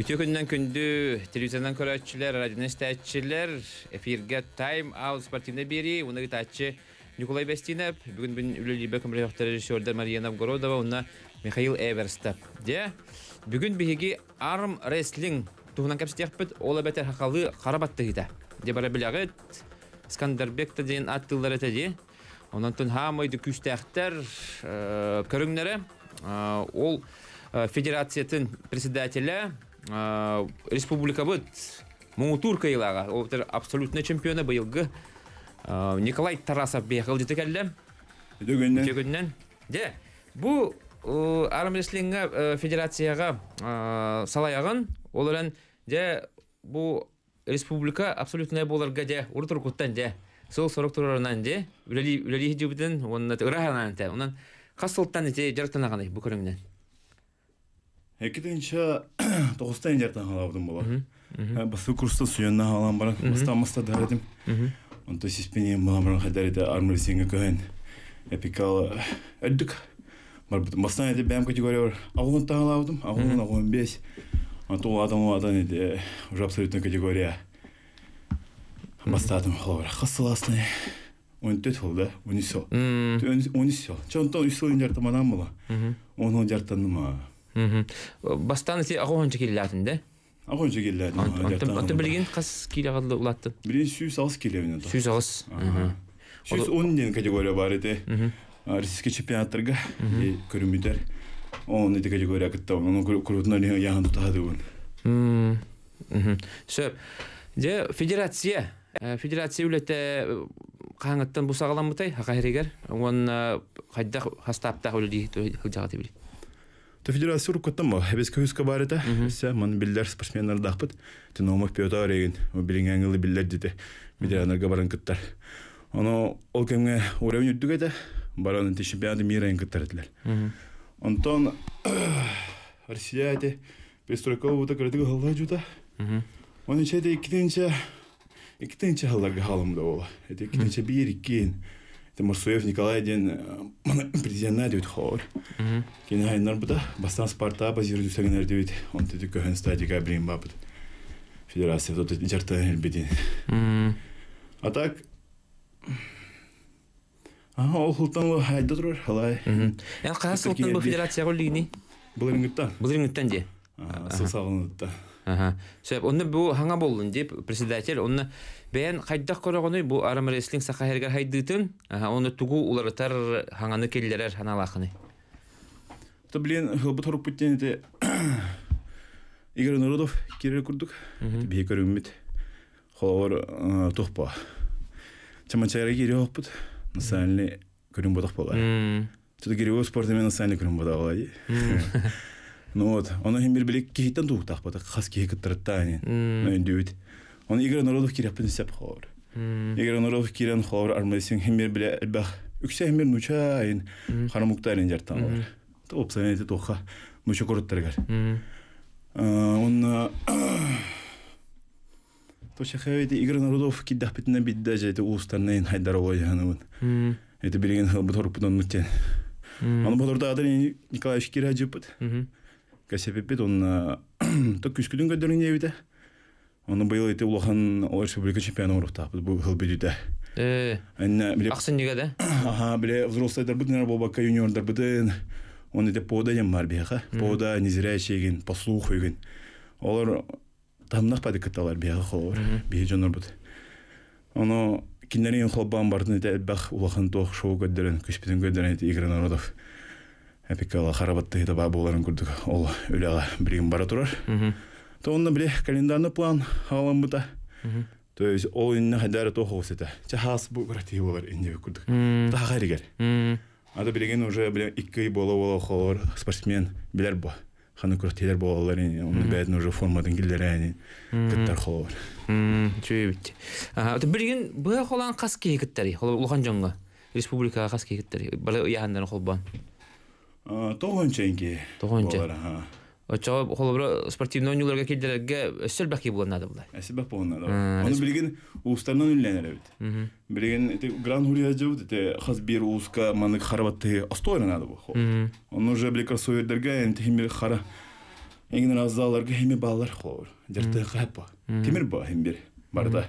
Үтүө күнүнэн күндү телевизорынан көрөөччүлэр, радионан истээччилэр, эфиргэ Time Out спортивнай биэрии уонна ыытааччы Ньукулай Бэстиинэп, бүгүн бүгүн үлэлиирбэ көмөлөһөхтөр режиссердар Мария Новгородова уонна Михаил Эверстов. Дьэ, бүгүн биһиги арм рестлинг туһунан кэпсэтиэхпит, ол эбэтэр хахалыы хара баттыһыыта. Дьэ бара билэҕит, Скандербек да диэн аттыыллар этэ дии. Онон хаамай да күүстээхтэр көрүҥнэрэ ол федерациятын председателэ республикабыт муҥутуур кыайыылааҕа, ол абсолютный чемпиона быйылгы Николай Тарасов биһиэхэ ыалдьыта кэллэ. Үтүгүннэн. Дьэ, бу армрестлиҥҥэ федерацияҕа салайаҕын, ол эрэн дьэ бу республика абсолютнай буоларга дьэ урут уруккуттан дьэ сыл сорок турарынан дьэ үлэлии үлэлии сылдьыбытын уонна ырааханан этэ онон хас сылтан ити дьарыктанаҕыный бу көрүҥүнэн? Эккитинчэ тоҕустан дьарыктан халаабытым буолар. Бастакы курста суйанна хаалан баран бастаан маста этим. Онто сиспинин балан баран хайдар ити армрестлиҥҥэ көһөн эпикал өрдүк барбытым. Бастаан ити бэйэм категория аҕуһун таһалаабытым, аҕуһун 85. Онтон улаатан улаатан ити уже абсолютно категория бастаатым холобура. Хас сылаастай 14 сыл да, 13 сыл. 13 сыл. Чэ онтон 3 сыл дьартаманан була. Онон дьартанным. Бастаан ити аҕуһунча киллаатын да? Аҕуһунча киллаатын. Онтон билигин хас киилэҕэ улааттын? Билигин 108 килебин. 108. 110 диэн категория бар ити. Российский чемпионаттарга көрүмүтэр. Он ити категория кытта оны крутунан яхан тутаһадыбын. Сөп. Дьэ, федерация. Федерация үлэтэ хаһаҥыттан бу саҕаламмытай Хаха сиригэр уонна хайдах хастааптаах үлэлии сылдьаҕыт били? То федерация уруккуттан бу эбэскэ үскэ баар этэ. Өссө маны биллэр спортсменнардаахпыт. Тиномов Петр Орегин билиҥҥэ ылы биллэр дите. Ветераннарга баран кыттар. Ону ол кэмҥэ уровень үрдүк этэ. Баран ити чемпионаты мира кыттар этилэр. Онтон Россия эти перестройка бута кыратык ыһылла жута. Оны иче иккитинче халларга хаалым да буола. Эти иккитинче биир иккиин. Это Марсуев Николай диэн президенна диэбит хоор. Кини хайыннар бута бастан Спарта базируют сэгинер диэбит. Он тети көһөн стадика билин бапыт. Федерация тут жартан элбитин. А так Ага, ол хылтан хайда турар, халай. Эн хаһан сылтан бу федерацияҕа үллигиний? Былырыҥҥыттан. Былырыҥҥыттан дии. Сыл саҕаланыытта. Аха. Сөп. Онно бу хаҥа буоллун дии председатель. Онно бэйэн хайдах көрөҕүнүй бу армрестлинг саха сиригэр хайдыытын, онно тугу уларытар хаҥаны киллэрэр ханалаахыный? То блин, хылбыт хоруппут диэн ити Игорь Народов кирер курдук. Биһи көрүммүт. Холобур туох Чамачайра киириэхпит национальный көрүҥ ботох буолар. Что-то гиревой спорт именно национальный көрүҥ ботох буолар. Ну вот, ону иһин бир билик киһиттэн туһуктаахпыт, хас киһи кыттарыттаанин, өйдүүбүт. Оны Игорь Народов киирэхпин сөп холобур. Игорь Народов киирэн холобур армайсың хим бир биле элбэх үксэ хим бир нуча айын харамуктарын жартан олар. Опсайын эти туохха нуча коруттарыгар. Онна Тошахэ ити Игорь Народов киддахпитинэн бидде же ити уустарнайын хайдар олойханыбын. Эти билигин хылбыт хоруппут оннук Аны бодордаатын Николаевич кирэжиппит. Кэсэпиппит онна то күскүтүн көрдөрүн диэбитэ. Оны быйыл ити улахан республика чемпионы оруктаахпыт бу хыл бүтүтэ. Энне биле Ахсынньыга да? Аха, биле взрослыйдарбытын болбакка юниордарбытын он ити пода дем бар биһиэхэ. Пода незрячийгин, послухуйгин. Олор таһымнах пады кытталар биһиэхэ холобур биһи дьоннорбут. Ону кинилэрин холбоон бартын ити элбэх улахан туох шоу көрдөрөн, күспүтүн көрдөрөн ити Игорь Народов эпикала харабаттыһыта баа буоларын курдук ол үлэҕэ билигин бара турар. То онно били календарный план халаммыта. То есть ол инне хайдары туох оҕус этэ. Чэ хаас бу кыратыы буолар инне курдук. Таха эригер. Ада билигин уже биле икки ый буола-буола холор спортсмен билер бу. Ханы күрэхтиилэр буолаллар онно бэйэтин уже форматын киллэрээни кыттар холоор. Үчүгэй Билигин быһа холоон хас киһи кыттарый? Улахан дьоҥҥо республикаҕа хас киһи кыттарый? Бары ыйааһыннарын холбоон. Тоҕонча киһи. Тоҕонча. Оччоҕо холобура спортивный оонньууларга киллэрэргэ өссө элбэх киһи буолан наада буолар. Өссө элбэх буолан наада. Ону билигин уустарынан үллэнэр эбит. Билигин ити Гран Хури дьыбыт ити хас биир ууска маннык харабаттыһы остуойна наада бу. Ону уже били кроссовердерге энти химир хара. Эңин раззаларга хеми баллар холор. Жарты хапа. Тимир ба хем бир барда.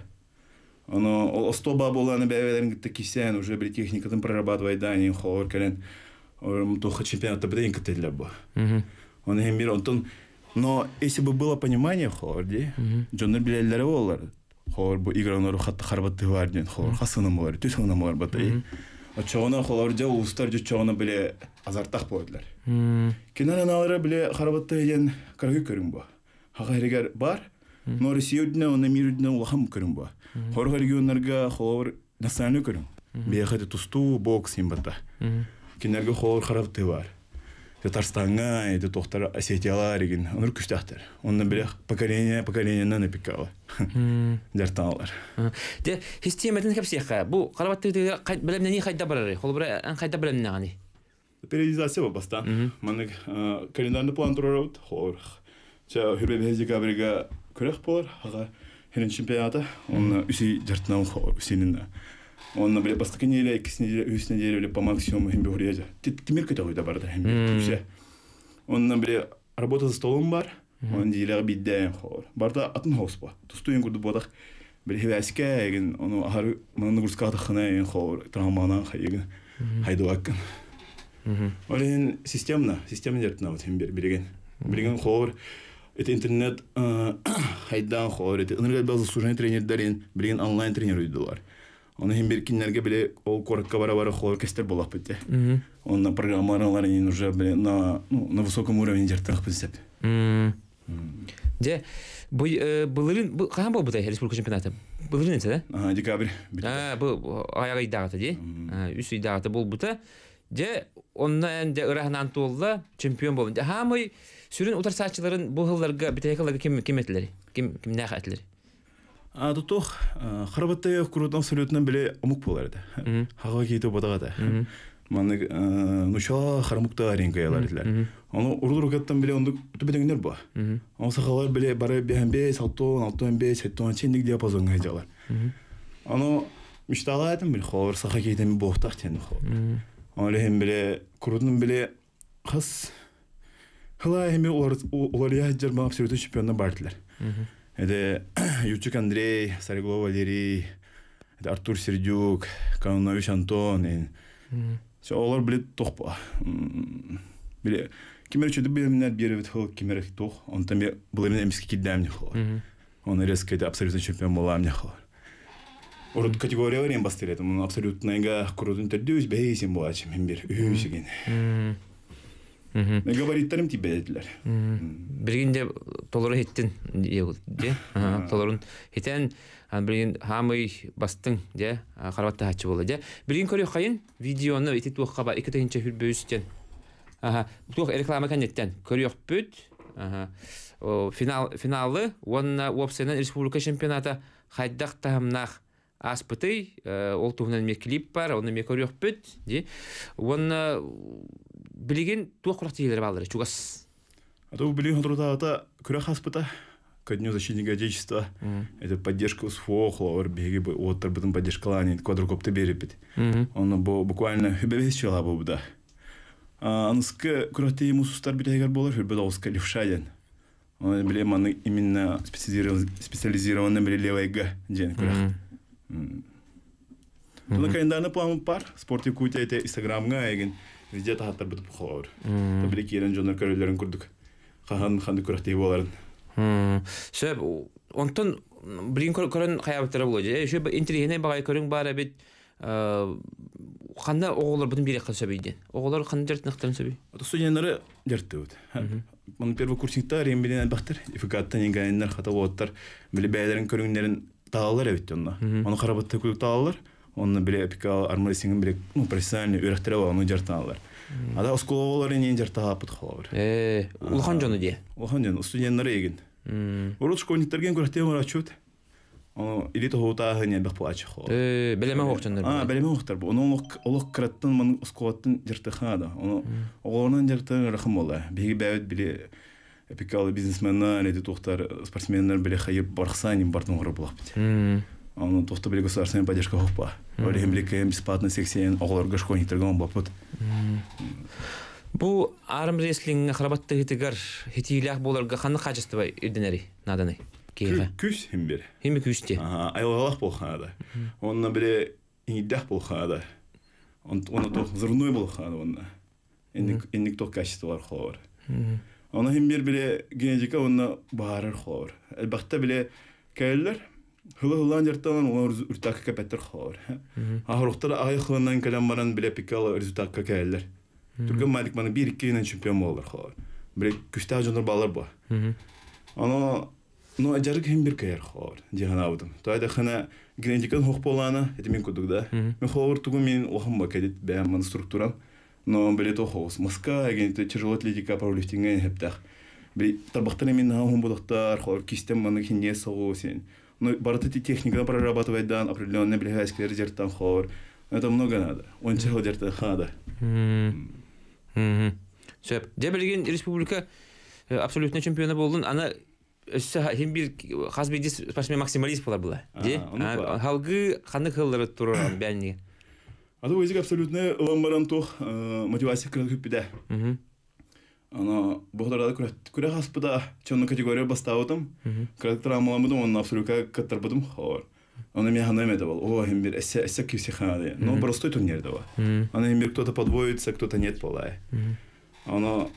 Оно ол остоба боланы бәбелерин гитте кисен уже бир техникатын прорабатывай да не холор келен. Тоха чемпионата беден кытылар бу. Он хем бир онтон. Но если бы было понимание холор, ди, дьоннор билэллэрэ буоллар, холор бу игранору хатта харбатты бар диэн, холор хасыным болар, түс хынам болар бата. Очоҕуна холор дьэ улуустар дьэ очоҕуна биле азартах буолдулар. Кинен аналары биле харбатты диэн кыргы көрүҥ бу. Хаха эригэр бар, но Россия үрдүнэн уонна мир үрдүнэн улахан көрүҥ бу. Хорох регионнарга холор национальный көрүҥ. Биэхэ тустуу, бокс иһин батта. Кинилэргэ холор харабытыы бар. Татарстаҥҥа эти тохтар Осетиялар игин онор күстээхтэр. Онно биле поколение поколениенан эпиккала. Дьартаалар. Де систематын кэпсиэххэ. Бу харабаттыытыга бэлэмнэнии хайда барарый? Холобура эн хайда бэлэмнэҕиний? Периодизация бастаан. Маннык календарный план турарабыт. Холор. Ча хүрбэ бэһис декабрьга күрэх буолар. Хаға херин чемпионата. Онно үси жартынан холор үсинин. Онно биле бастакы неделя, иккис неделя, үһүс неделя биле по максимуму хим бихурия. Тимир көтөҕүйдэ барда хим үсэ. Онно биле работа за столом бар. Он диилэҕэ биирдээн холор. Барда атын хоус ба. Тустуйун курдук буотах биле хибээскэ эгин ону ахары манна нагрузкаатаххына эгин холор травманан хайыгын хайдыбаккын. Ол иһин системно, система дьарыктанабыт хим билигин. Билигин холор это интернет хайдаан холор это ынырга заслуженный тренердерин билигин онлайн тренер уйдулар. Оны хим бир кинилэргэ биле ол куоракка бара-бара холор кестер буоллахпыт дии. Онно программалар уже биле на, ну, на высоком уровне дьарыктанахпыт сөп. Дьэ, бу былырын бу хаһан буолбутай республика чемпионата? Былырын этэ, да? Ага, декабрь. А, бу аяк ыйдааҕыта дии. Үс ыйдааҕыта буолбута. Дьэ, онно эн дьэ ыраһынан туолла, чемпион буолун. Дьэ, хаамый сүрүн утарсааччыларын бу сылларга бүтэһик сылларга ким ким этилэри? Ким кимнээх этилэри? А тутух харабаттай курутан абсолютно биле омук буолар этэ. Хаҕа киити ботаҕа этэ. Маннык нучала харамукта аренкаялар этилэр. Ону урут-урукаттан биле ондук түбэтиҥнэр бу. Ол сахалар биле бары биһэн бес, алтон, алтон бес, сеттон ченник диапазоҥҥа сылдьалар. Ону мечталаатым биле холор саха киитин буохтах диэн холор. Ол иһин биле курутун биле хас хыла эми уларыйа сылдьар абсолютно чемпионна бар этилэр. Это Ючик Андрей, Сариглов Валерий, это Артур Сердюк, Канунович Антон. Все, олар биле тохпа. Биле кимер чөдү билемнер биэребит хыл кимер тох. Онтон би былымын эмиски киддээм хыл. Он резко это абсолютно чемпион буолаам хыл. Урут категориялар эм бастыр этим. Он абсолютно курутун төрдүүс бэйсин буолаачым хим бир үһүсүгин. Габариттарым тибэдилер. Билигин де толору хиттин де толорун хитен билигин хаамый бастың де харабатта хачы болду де. Билигин көрү хайын видеону ити туохка ба 2 хүрбөйүстен. Аха, туох реклама кенеттен көрүөхпүт. Аха. Финал финалы уонна уопсайынан республика чемпионата хайдах таһымнаах ааспытый, ол туһунан эмиэ клип бар, оны эмиэ көрүөхпүт ди. Уонна билигин туох күрэхтэһиилэр бааллар чугас. А то билигин хоторутаата күрэх аспыта ко Дню защитника Отечества. Это поддержка СФО, холор, биһиги уоттарбытын поддержкалаан квадрокоптер биэриппит. Оны бу буквально хүбэбэс чыла буубута. Аныскы күрэхтэһии мусустар бүтэһигэр буолар хүрбэт оҕуска левша диэн. Оны биле маны именно специализированный биле левайга диэн күрэх. Туна календарный план бар. Спорт Якутия эте Инстаграмга эгин везде тахаттарбыт холор. Биле киирэн дьоннор көрөллөрүн курдук. Хаһан ханды күрэхтэһии буоларын. Сөп, онтон билигин көрөн хайаабыттара буолуо. Еще интеллигентный баҕай көрүҥ баар эбит. Ханна оҕолорбутун биэриэххэ сөбүй диэн. Оҕолор ханна дьарыктаныахтарын сөбүй? Ото студеннары дьарыктыыбыт. Маны первый курсниктар эм билен элбэхтэр. ИФК-ттан иҥгэннэр хата уоттар били бэйэлэрин көрүҥнэрин таалалар эбит онно. Ону харабытта курдук таалалар. Онно били эпикал армрестлингин били ну профессиональный үөрэхтэрэ бар, ону дьарыктаналлар. Ада оскуола оҕолор иннин дьарыктаһааппыт холобур. Улахан дьону диэ. Улахан дьону, студеннары эгин. Урут школьниктарген күрэхтэһэ оҥорооччубут. Ону или тоһуутааһы ньэрбэх буолааччы холобур. Бэлэмэ оһохчоннор. А, бэлэмэ оһохтор бу. Ону олох кыраттан маны оскуолаттан дьарыктыахха да. Ону оҕолорунан дьарыктаан ыарахан буолла. Биһиги бэйэбит били эпикалы бизнесменнар, эти туохтар спортсменнар били хайыр барахсан бартын оҥорор буолахпыт. Ону туохта били государственная поддержка хоппа. Ол иһин били кэм бесплатно секциянан оҕолорго школьниктарга оҥорбоппут. Бу армрестлингҥэ харабаттыһытыгар хитиилээх буоларга ханнык хаачыстыба ирдэнэрий нааданы киһиэхэ? Күүс хим бир. Хими күүсти. Айылҕалаах буолхаада. Онно бире иҥирдээх буолхаада. Онно туох взрывной буолхаада онно. Инник туох качестволар холор. Оны хим бир биле генетика онно баарар холор. Элбэхтэ биле кэллэр хылы-хылаан дьартанан олор үртакка кэпэттер холор. Ахорохтар аҕай хылынан кэлэн баран биле пикал результатка кэллэр. Түргэн Малик маны бир иккинен чемпион болар холор. Биле күстээх дьоннор баалар бу. Оно но дьарык хим бир кэйэр холор дьаһанаабытым. Тоойда хана генетикан хох буолаана эти мин курдук да. Мен холор тугу мин улахан ба кэдит бэйэм маны структурам. Но биле тохоос маска генете тяжело атлетика пауэрлифтинге хептах. Били тарбахтан эмин наһаа уһун бодохтар, холор кистем маны хиннее соҕу син. Но барыта техниканы прорабатывать дан определенный билэхэскилер жертан хор. Это много надо. Он чего жерта хада. Сөп. Дьэ билигин республика абсолютно чемпиона болдун. Аны өссө хим бир хас биирдии спортсмен максималист буолар була. Ди. Халгы ханнык хыллары турар бәнни. Аты өзик абсолютно ылан баран тух мотивация кырат күппүдэ. Ана бохдарада күрэх аспыда чонно категория бастаабытым. Кырат травмаламмытым, онно абсолютка кыттарбытым хоор. Оны мен ханым это был. О, хим бир эссе эссе кюси ханады. Но простой турнир дава. Аны хим бир кто-то подводится, кто-то нет полай. Ана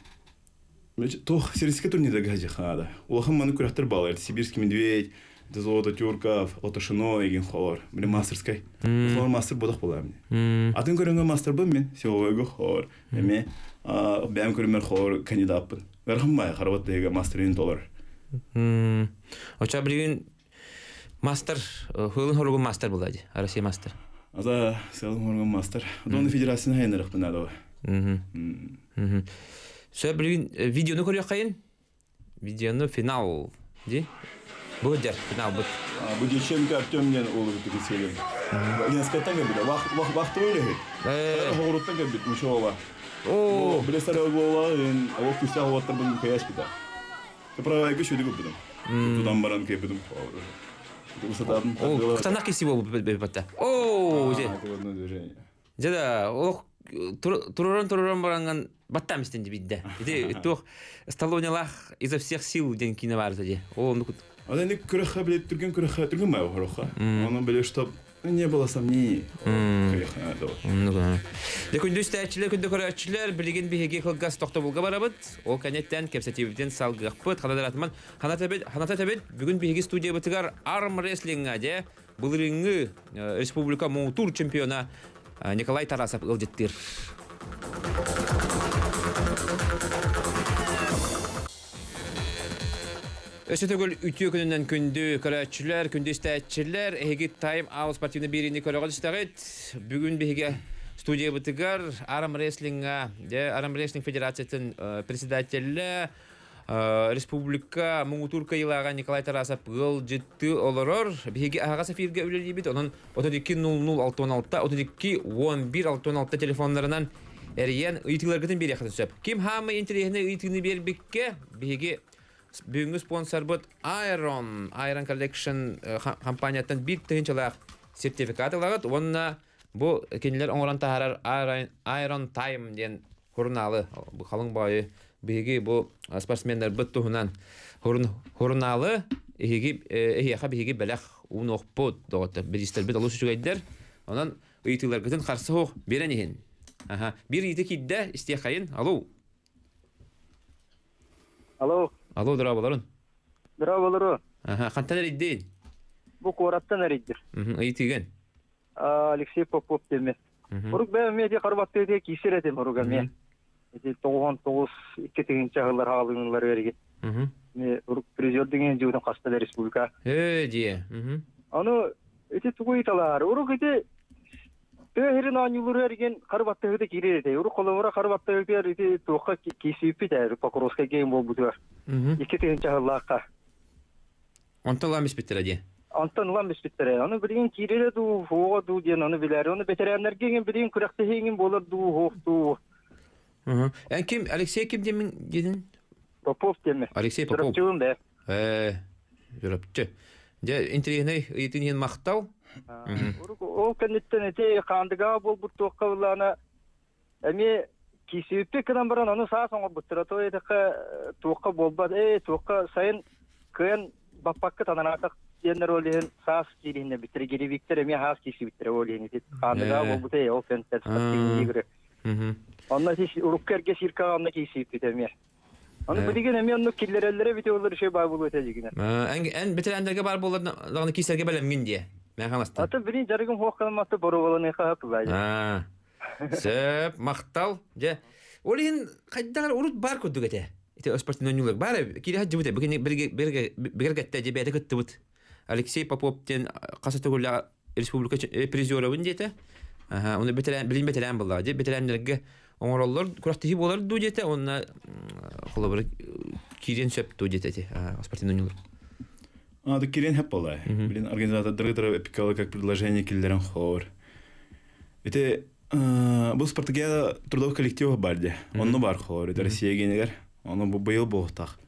Тох сирийский турнирда гади хада. Улахан маны күрәхтер балар. Сибирский медведь, золото тюрков, отошино еген холор. Биле мастерской. Холор мастер бодох була мне. Атын көрөнгө мастер бун мен силовойго хор. Эме бәм көрүмөр хор кандидатпын. Верхам харабат деге мастерин доллар. Оча билген мастер, хылын хоругун мастер булади. Россия мастер. Аза сылын хоругун мастер. Дон федерацияны хайнырык бунадова. Сөп билген видеону көрөккайын. Видеону финал. Ди? Бу дер финал бут. Бу Деченко Артем ден улы бит киселем. Ленскайтан кэлбит. Вах вах вахты өлөһүт. Хоҕуруттан кэлбит мучола. О, Биле сарыл буола, ол күстэ хуаттар бун каяш бита. Правайга шүдү күппүтүм. Тудан баран кэппитим. Усатаатын О, кытанах киси болбу бепатта. О, же. Это движение. Жада, ол туруран туруран баранган баттам истен бидде. Ити туох Сталлонелах изо всех сил ден кино бар же. О, ну Аны не күрәхә биле түргән күрәхә түргән май хоруха. Аны биле чтоб не было сомнений. Ну, Де күндүс тәчилер, күндү көрәчилер, билигин биһиги кылгас тохтобулга барабыт. Ол кәнеттен кепсетибитен салгыппыт, ханадар атман. Ханата бит, ханата бит, бүгүн биһиги студия бытыгар арм рестлинга де былырыңы республика муңтур чемпиона Николай Тарасов ылдыттыр. Өсө төгөл үтүө күнүнэн күндү көрөөччүлэр, күндү истээччилэр, эһиги Time Out спортивный бириини көрөҕө истэҕит. Бүгүн биһиги студия бытыгар Арм рестлинга, де Арм рестлинг федерациятын председателі, республика муңутур кыйылаға Николай Тарасов ыалдьытты олорор. Биһиги аһаҕас эфиргэ үлэлиибит, онон 32 00 66 32 11 66 телефоннарынан эрийэн ыйытыыларгытын биэриэххитин сөп. Ким хаамай интэриэһинэй ыйытыыны биэрбиккэ биһиги бүгүҥҥү спонсорбут Iron, Iron Collection компанияттан биир тыһыынчалаах сертификат ылаҕыт уонна бу кинилэр оҥорон таһаарар Iron Time диэн хурунаалы, бу халыҥ баайы биһиги бу спортсменнарбыт туһунан хурунаалы эһиги эһиэхэ биһиги бэлэх уунуохпут доҕоттор бириистэрбит олус үчүгэйдэр онон ыйытыыларгытын харса суох биэрэн иһин. Аха. Биир ыйыты киирдэ истиэххэйин. Алло. Алло. Алло, дорооболорун. Дорооболору. Аха, хантан эрийдин? Бу куораттан эрийдир. Ыйытыгын. Алексей Попов деме. Урук бэйэм медиа карбатты кисер этим уруга мен. Эти 99 2 тыгынча хыллар хаалыгынлар берги. Ме урук призер деген жуудун каста республика. Э, дие. Аны эти тугуй талар. Урук эти Төһөрүн оонньуулур эрген карбаттыгы кирер эте. Урук холомура карбаттыгы эти туохка кисиппит эр Покровская гейм болбутугар. 2 тыгынча хыллаакка. Онтон ылан биспиттер дии. Онтон ылан биспиттер. Аны билигин киирere дуу, хуоҕа дуу диэн аны билэр. Оны ветераннарга билигин күрэхтэһииҥин буолар дуу, хуох дуу. Эн ким, Алексей ким диэмин диэтин? Попов диэмэ. Алексей Попов. Чурапчыбын бэ. Чурапчы. Дьэ, интэриэһинэй ыйытын иһин махтал. Ол кэнниттэн эти хаандыгаа буолбут туохха былаана эмиэ Киирсибиппит гынан баран ону саас оҥорбуттара. Тоҕо диэтэххэ, туохха буолбат, ээ, туохха сайын кыайан баппакка танараатах диэннэр ол иһин саас киириһиннэрбиттэрэ. Гиревиктэр эмиэ саас киирсибиттэрэ ол иһин ити хаандыгаа буолбута ээ, ол кэнтэн спортивные игры. Онно ити урукку эргэ циркаҕа онно киирсибиппит эмиэ. Ону билигин эмиэ оннук киллэрэллэрэ эбитэ буоллар үчүгэй баар буолуо этэ дьигинэ. Эн бэтэрээннэргэ баар буоллар даҕаны киирсэргэ бэлэмҥин диэ. Мэн хаҥастан. Аты билин дьарыгым суох гынан боруобаланыахха сөп. Сөп, махтал. Дьэ, ол иһин хайдах эрэ урут баар курдук этэ. Ити спортивный оонньуулар баар киирэ сылдьыбыт бигэргэттэ дьэ бэйэтэ кыттыбыт. Алексей Попов диэн хас төгүллээх республика призерабын диэтэ. Аха, оны бэтэрээн, билин бэтэрээн буоллаҕа. Дьэ, бэтэрээннэргэ оҥороллор күрэхтэһии буолар дуу диэтэ, уонна холобура киириэн сөп дуу диэтэ ити спортивный оонньуулар. А, да кириэн хөп буолла. Билин организатордары эпикалы как предложение киллэрэн хоор. Ити бу спартакиада трудовых коллективов бар де. Онно бар хоор. Это Россия генегер. Ону бу быйыл буолтах.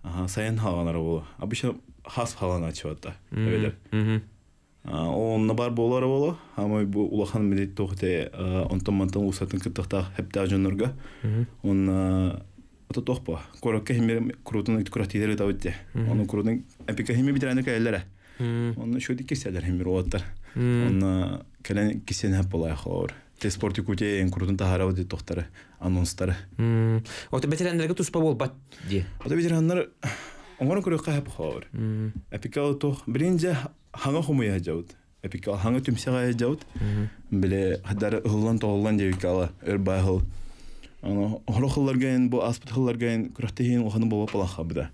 Ага, сайын хааланар буолу. Обычно хас хааланааччы батта. Эбелер. Онно бар буолар буолу. Хамай бу улахан билит туох те онтон мантан уусатын кыттахтаах хептаах дьоннорго. Онна ото туох бу. Куоракка химер крутун күрэхтиилэр ытабыт де. Оны крутун эпика хими битераны кэлэллэрэ. Онно шөдү киселер химер уоттар. Онна кэлэн кисен хеп болай хоор. Те спорт Якутия эн крутун таһарабыт дии тохтары анонстары. Ото ветераннарга туспа буолбат дии. Ото ветераннар оҥорон көрүөххэ хеп хоор. Эпикал туох билин дьэ хаҥа хомуйа дьабыт. Эпикал хаҥа түмсэҕэ дьабыт. Биле хадары ыһыллан тоҕуллан диэбиккэ өр баһыл. Аны хорох хылларгайын бу аспыт хылларгайын күрэхтэһиин улаханы буолба палахабыта.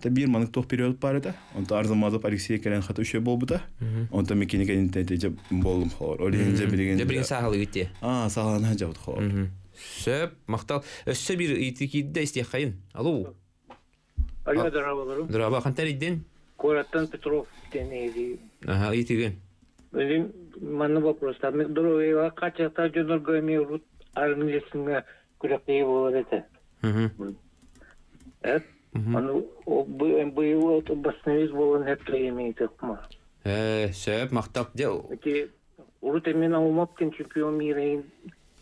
Та биир манык туох период баар этэ. Онто Арзамазов Алексей кэлэн хата үчүгэй буолбута. Онто микини кэнниттэн дьэ буоллум хоор. Ол иһин дьэ билигин Дьэ билигин сааһылыгыт дии. Аа, сааһылана дьабыт хоор. Сөп, махтал. Өссө биир ыйытыы киирдэ истиэххэйин. Алло. Алло, здраволору. Здраво, хантан иддин? Куораттан Петров диэн эһиги. Аха, ыйытыгын. Билим манна вопростар. Здоровьеға қачақта дьонорго эмиэ урут армилесингэ күрэхтэһии буолар этэ. Эт Аны быйыл баснавиз буолан хэплэйэмиитыкма. Э, сөп, махтал. Дьэ, Ити урут эмин аумапкин чемпион мира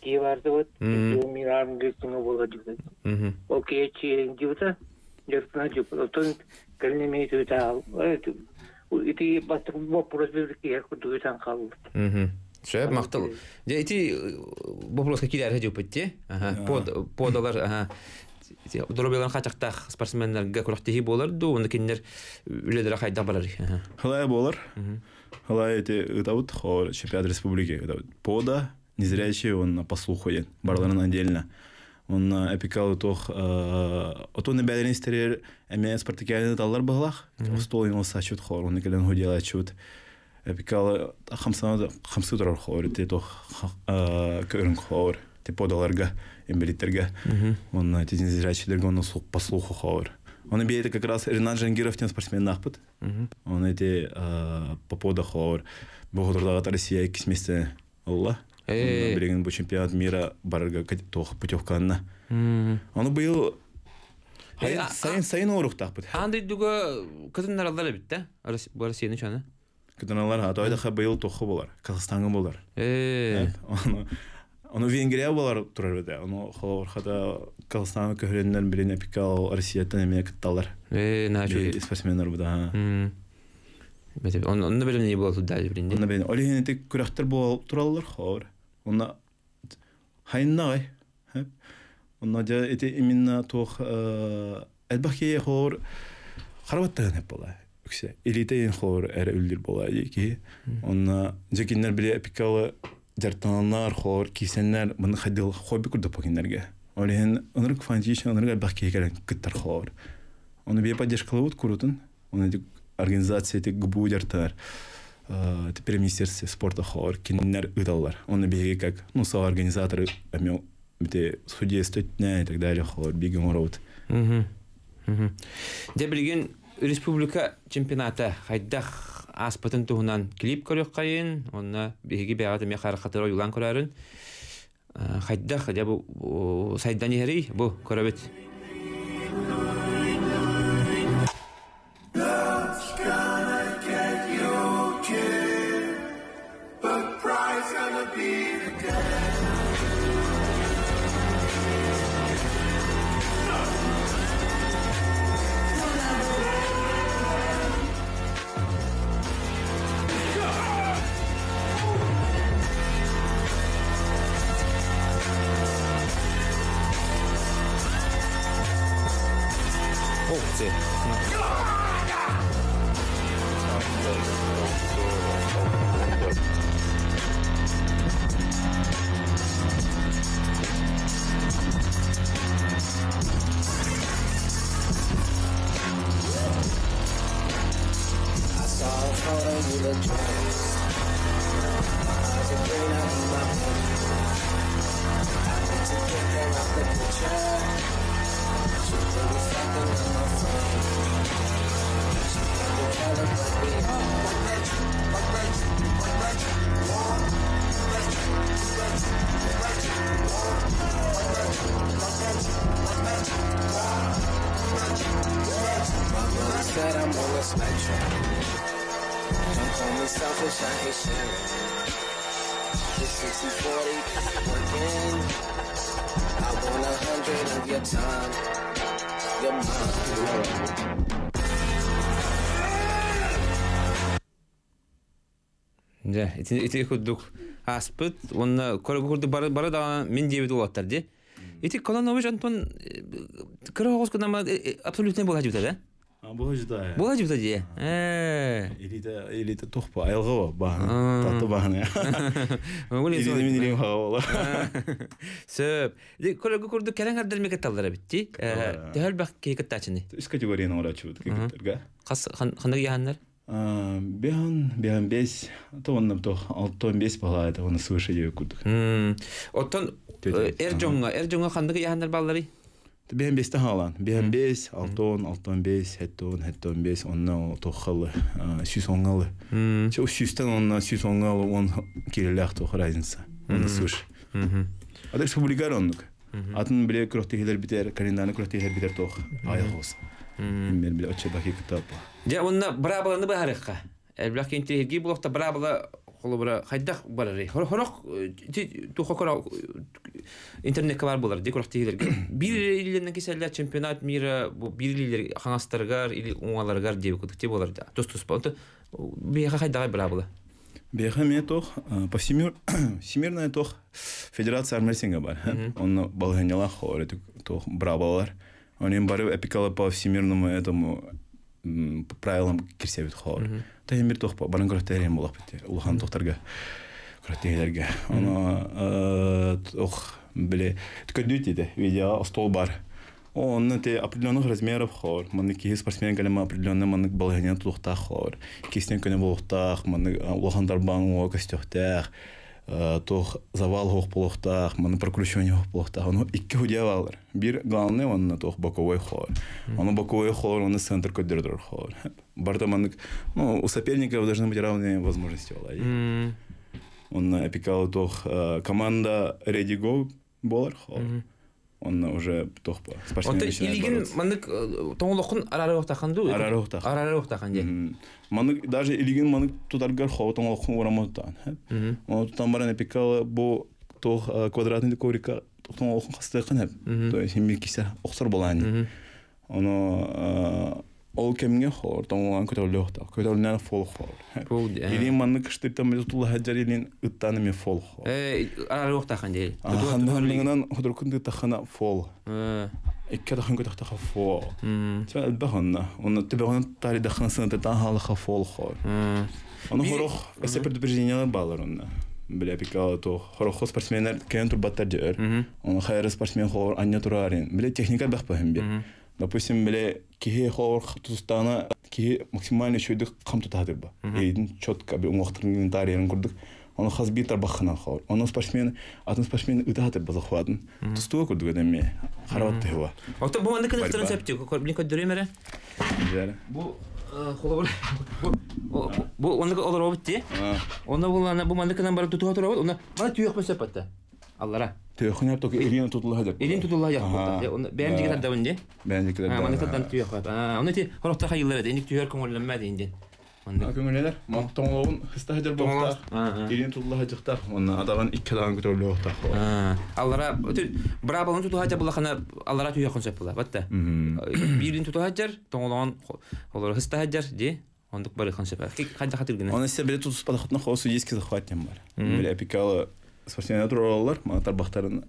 кии бардыбыт, чемпион мира армгестиҥа буола дибит. Ол киһи дибита, дьарыктана дьып. Оттон кэлин эмиэ түтаал. Ити бастакы вопрос бир киһи курдук ытан хаалбыт. Сөп, махтал. Дьэ, ити боппуруоска киирээри дьуппут дии. Под, подалар, аха, доруобуйаларын хаачахтаах спортсменнарга күрэхтэһии буолар дуу, уонна кинилэр үлэлэрэ хайдах барарый? Халай буолар. Халай эти ытабыт, хоор чемпионат республики ытабыт. Пода, незрячие, он по слуху диэн. Барыларын отдельно. Он эпикал туох отон бэлэрин истэрэр эмиэ спартакиаданы таллар баһылах. Остуол иҥол сачут хоор, оны кэлэн худьялаччыбыт. Эпикал хамсана хамсы турар хоор, ити туох көрүҥ хоор, типодаларга, инвалидтерге. Он эти незрячилерге он по слуху хоор. Он бейте как раз Ренат Жангиров тен спортсмен нахпыт. Он эти по пода хоор. Богодурдагат Россия кисместе Алла. Билигин бу чемпионат мира барарга туох путевканна. Ону быйыл сайын сайын оруктаахпыт. Аан дойдуга кытыннараллар эбит да? Бу Россияны чаны. Кытыналар атойдаха быйыл туохха болар. Казахстанга болар. Ону Ону Венгрия болар турар бит. Ону холобур хата Казахстанга көһөрөннөр билин эпикал Россияттан эмиэ кытталар. Наачу. Спортсменнар бу да. Онно бэлэмнии буола турда билин. Онно бэлэмнии. Ол иһин ити күрэхтэр буол тураллар хоор. Онно хайыннаҕай. Онно дьэ ити именно туох элбэх киһи хоор харабаттаһын эп буола. Үксэ. Илиитэ иһин хоор эрэ үллүр буола киһи. Онно дьэ кинилэр били эпикалы дьарыктаналлар хоор киисэннэр маны хайдыл хобби курдук кинилэргэ. Ол иһин ынырык фантазия ынырык элбэх киһи кэлэн кыттар хоор. Оны бие поддержкалабыт курутун. Оны организация ити ГБУ дьартар теперь министерство спорта хоор кинилэр ыыталлар. Оны биһиги как ну соорганизаторы эми бите судействовать и так далее хоор биги оҥоробут. Дьэ билигин республика чемпионата хайдах ааспытын туһунан клип көрүөххэйин, онно биһиги бэйэҕит эмиэ харахатыгар ойуулаан көрөөрүн. Хайдах дьэ бу сайдан иһэрий бу көрөбүт. Опции. I saw a photo, you look drunk. My eyes are green, I need my pen. I need to get her out the picture. She think it's something on my phone. She think the color but me. My mother said I'm on the spectrum. Don't call me selfish, I ain't sharing. This 60-40 working. I want 100 of your time, your mind. Дьэ, ити курдук ааспыт уонна курдук бары бары даҕаны мин диэбит уолаттар дии. Ити Кононович Антон кыра оҕус гынама абсолютно буолааччы да? Буолааччы да. Буолааччы дии. Ээ. Элита элита тохпа айылҕа баһана. Татты баһана. Илини мин илим хаала. Сөп. Көрөгү курдук кэлэн ардar мeke таллар битти. Төһөл бак киһи кыттаачыны. Үс категорияны оҥорааччыбыт кыргыттарга. Хас ханнык яһаннар? Биһан, биһан бес, то онно тох, алтон бес балаа, оны свыше диэбит курдук. Оттон эр дьоҥҥо, эр дьоҥҥо ханнык яһаннар балларый? Биһан бесте хаалан. Биһан бес, алтон, алтон бес, хеттон, хеттон бес, онно тоххалы, сүүс оҥҥалы. Чэ, сүүстэн онно сүүс оҥҥалы он кирилээх тох разница. Онно свыше. Ада республикар оннук. Атын биле күрөхтехилер битер, календарны күрөхтехилер битер тох. Айылгыбыз. Мен биле оччо баки кытап. Дьэ, уонна быраабыланы быһаарыахха. Элбэх киһи интириэһиргии буолуохта быраабыла холобура хайдах барарый? Хорох туха кора интернетка бар буолар дии күрэхтэһиилэргэ. Биир илиилэринэн кисэллэр чемпионат мира бу биир илиилэр хаҥастарыгар или уҥаларыгар диэбит курдук ти буолар да. Тус-туспа. Онтон биһиэхэ хайдаҕай быраабыла? Биһиэхэ эмиэ туох по всемирная туох федерация армрестлинга бар. Онно балаһыанньалаах туох быраабылалар. Онон бары эпикала по всемирному этому по правилам кирсэбит хоор. Та бир туох баран көрөттерем булах бит. Улахан тохтарга көрөттейлерге. Оно ох биле көрдүт ите видео стол бар. Онно те определенных размеров хор. Маннык киһи спортсмен кэлэмэ определенный маннык балаһыанньаны тутуохтаах хор. Кистен көнө буолуохтаах, маннык улахан дарбаан уҥуоҕа көстүөхтээх, туох завал суох буолуохтаах, маннык прокручивание суох буолуохтаах. Ону икки худья баалар. Биир главный уонна туох боковой хор. Ону боковой хор, уонна центр көрдөрөр хор. Барыта маннык, ну, у соперников должны быть равные возможности буолар. Онно эпикалы туох команда Ready Go буолар хор. Онно уже туох спортсмен Онтон начинает илигин бороться. маннык тоҥолоххун араарыахтахан дуу? Араарыахтаах. Араарыахтахан дии. Маннык даже илигин маннык тутаргар хоо тоҥолоххун ураммыттаан. Оны тутан баран эпикалы бу туох квадратный коврика тоҥолоххун хастыаххын эп. То есть химми кисе охсор буолаан. Ону ол кэмҥэ хоор тоҥолоон көтөҕүллүөхтээх. Көтөҕүллүнэн фол хоор. Фол дии. Илин маннык кыштыктан били тутула сылдьар илин ыттаан эмиэ фол хоор. Араарыахтахан дии. Ханныгынан худуркун тыттаххына фол. Икки атахын көтөхтөхө фол. Чэ элбэх онно. Онно төбөҕүнэн таарыйдаххына сыҥатытаан хааллахха фол хоор. Ону хорох өссө предупреждениелар баалар онно. Били эпикала туох хороххо спортсменнар кэлэн турбаттар дьэ өр. Ону хайа эрэ спортсмен холоор анньа тураарин. Били техника элбэх баһын биир. Допустим, били киһи холоор тустаана киһи максимально үчүгэйдик хам тутаатырба. Эйдин четко били уҥуохтарын таарыйарын курдук. Ону хас биир тарбаххынан холоор. Ону спортсмен атын спортсмен ытаатырба захватын. Тустууга курдук эмиэ. Харабат тыһыба. Оттон бу маннык кынахтарын Борьба. сөптүү. Блин көрдөрүөм эрэ. Дьэ. Бу холобур бу оннук олоробут дии. Онно буллаана бу маннык кынан баран тутуһа турабыт. Онно мана түйүөхпүн сөп батта. Аллара. Түйүөхүн токи илин тутулла сылдьар. Илин тутулла сылдьар. Онно бэйэм дьиги тардабын дии. Бэйэм дьиги тардабын. Маннык тардан түйүөх бат. Онно ити хорохтор хайыллар этэ. Инник түһэр көҥүллэммэт индин. Маннык. Көҥүллэнэр. Тоҥолоҕун хыста сылдьар буолуохтаах. Илин тутулла сылдьыахтаах. Онно атаҕын икки атаҕын көтөҕүллүөхтээх. Аллара быраабыланы тутуһа сылдьар буллахына аллара түһүөххүн сөп буолар. Батта. Биирин тутуһа сылдьар, тоҥолоҕун олору хыста сылдьар дии. Ондук барыхан сөп. Хайда хатыргына. Оны сен биле тутуспатахытына хоо судейский захват диэн бар. Биле эпикалы спортсменнар тураллар, мана тарбахтарын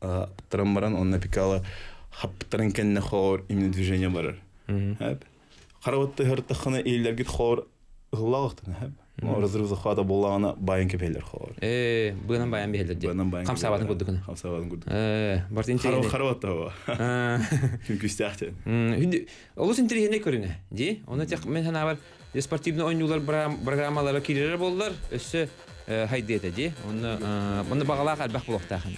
аттаран баран, онно эпикалы хаппыттарын кэннэ хоор именно движение барар. Хәп. Караватты хыртахына ийләргит хор ыһыллаахтын хәп. Разрыв захвата боллаҕына байын кепелер хор. Быынан байан биһэллэр дии. Быынан байан. Хамсаабатын курдукуна. Хамсаабатын курдук. Барт интеллигент. Хараватта ба. Күн күстээхтен. Олус интеллигентнэй көрүнэ. Ди. Оны тех мен ханабар спортивный ойнулар программалары киререр боллар. Өссө хайдыта ди. Оны оны бағалаах албах булуктаахын.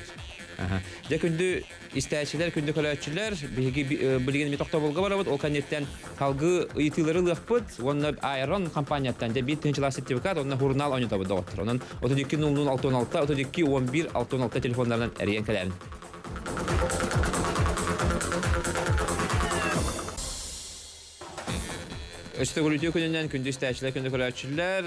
Дьэ күндү истээчилэр, күндү көрөөччүлэр, биһиги билигин ми тохтобулга барабыт, ол кэнниттэн халгы ыйытыылары ылыахпыт, уонна Айрон компанияттан дьэ биир тыһыынчалаах сертификат, уонна журнал ойнотобут доҕоттор. Онон 32 00 66 32 11 66 телефоннарынан эрийэн кэлээрин. Өстө үтүө күнүнэн күндү истээчилэр, күндү көрөөччүлэр,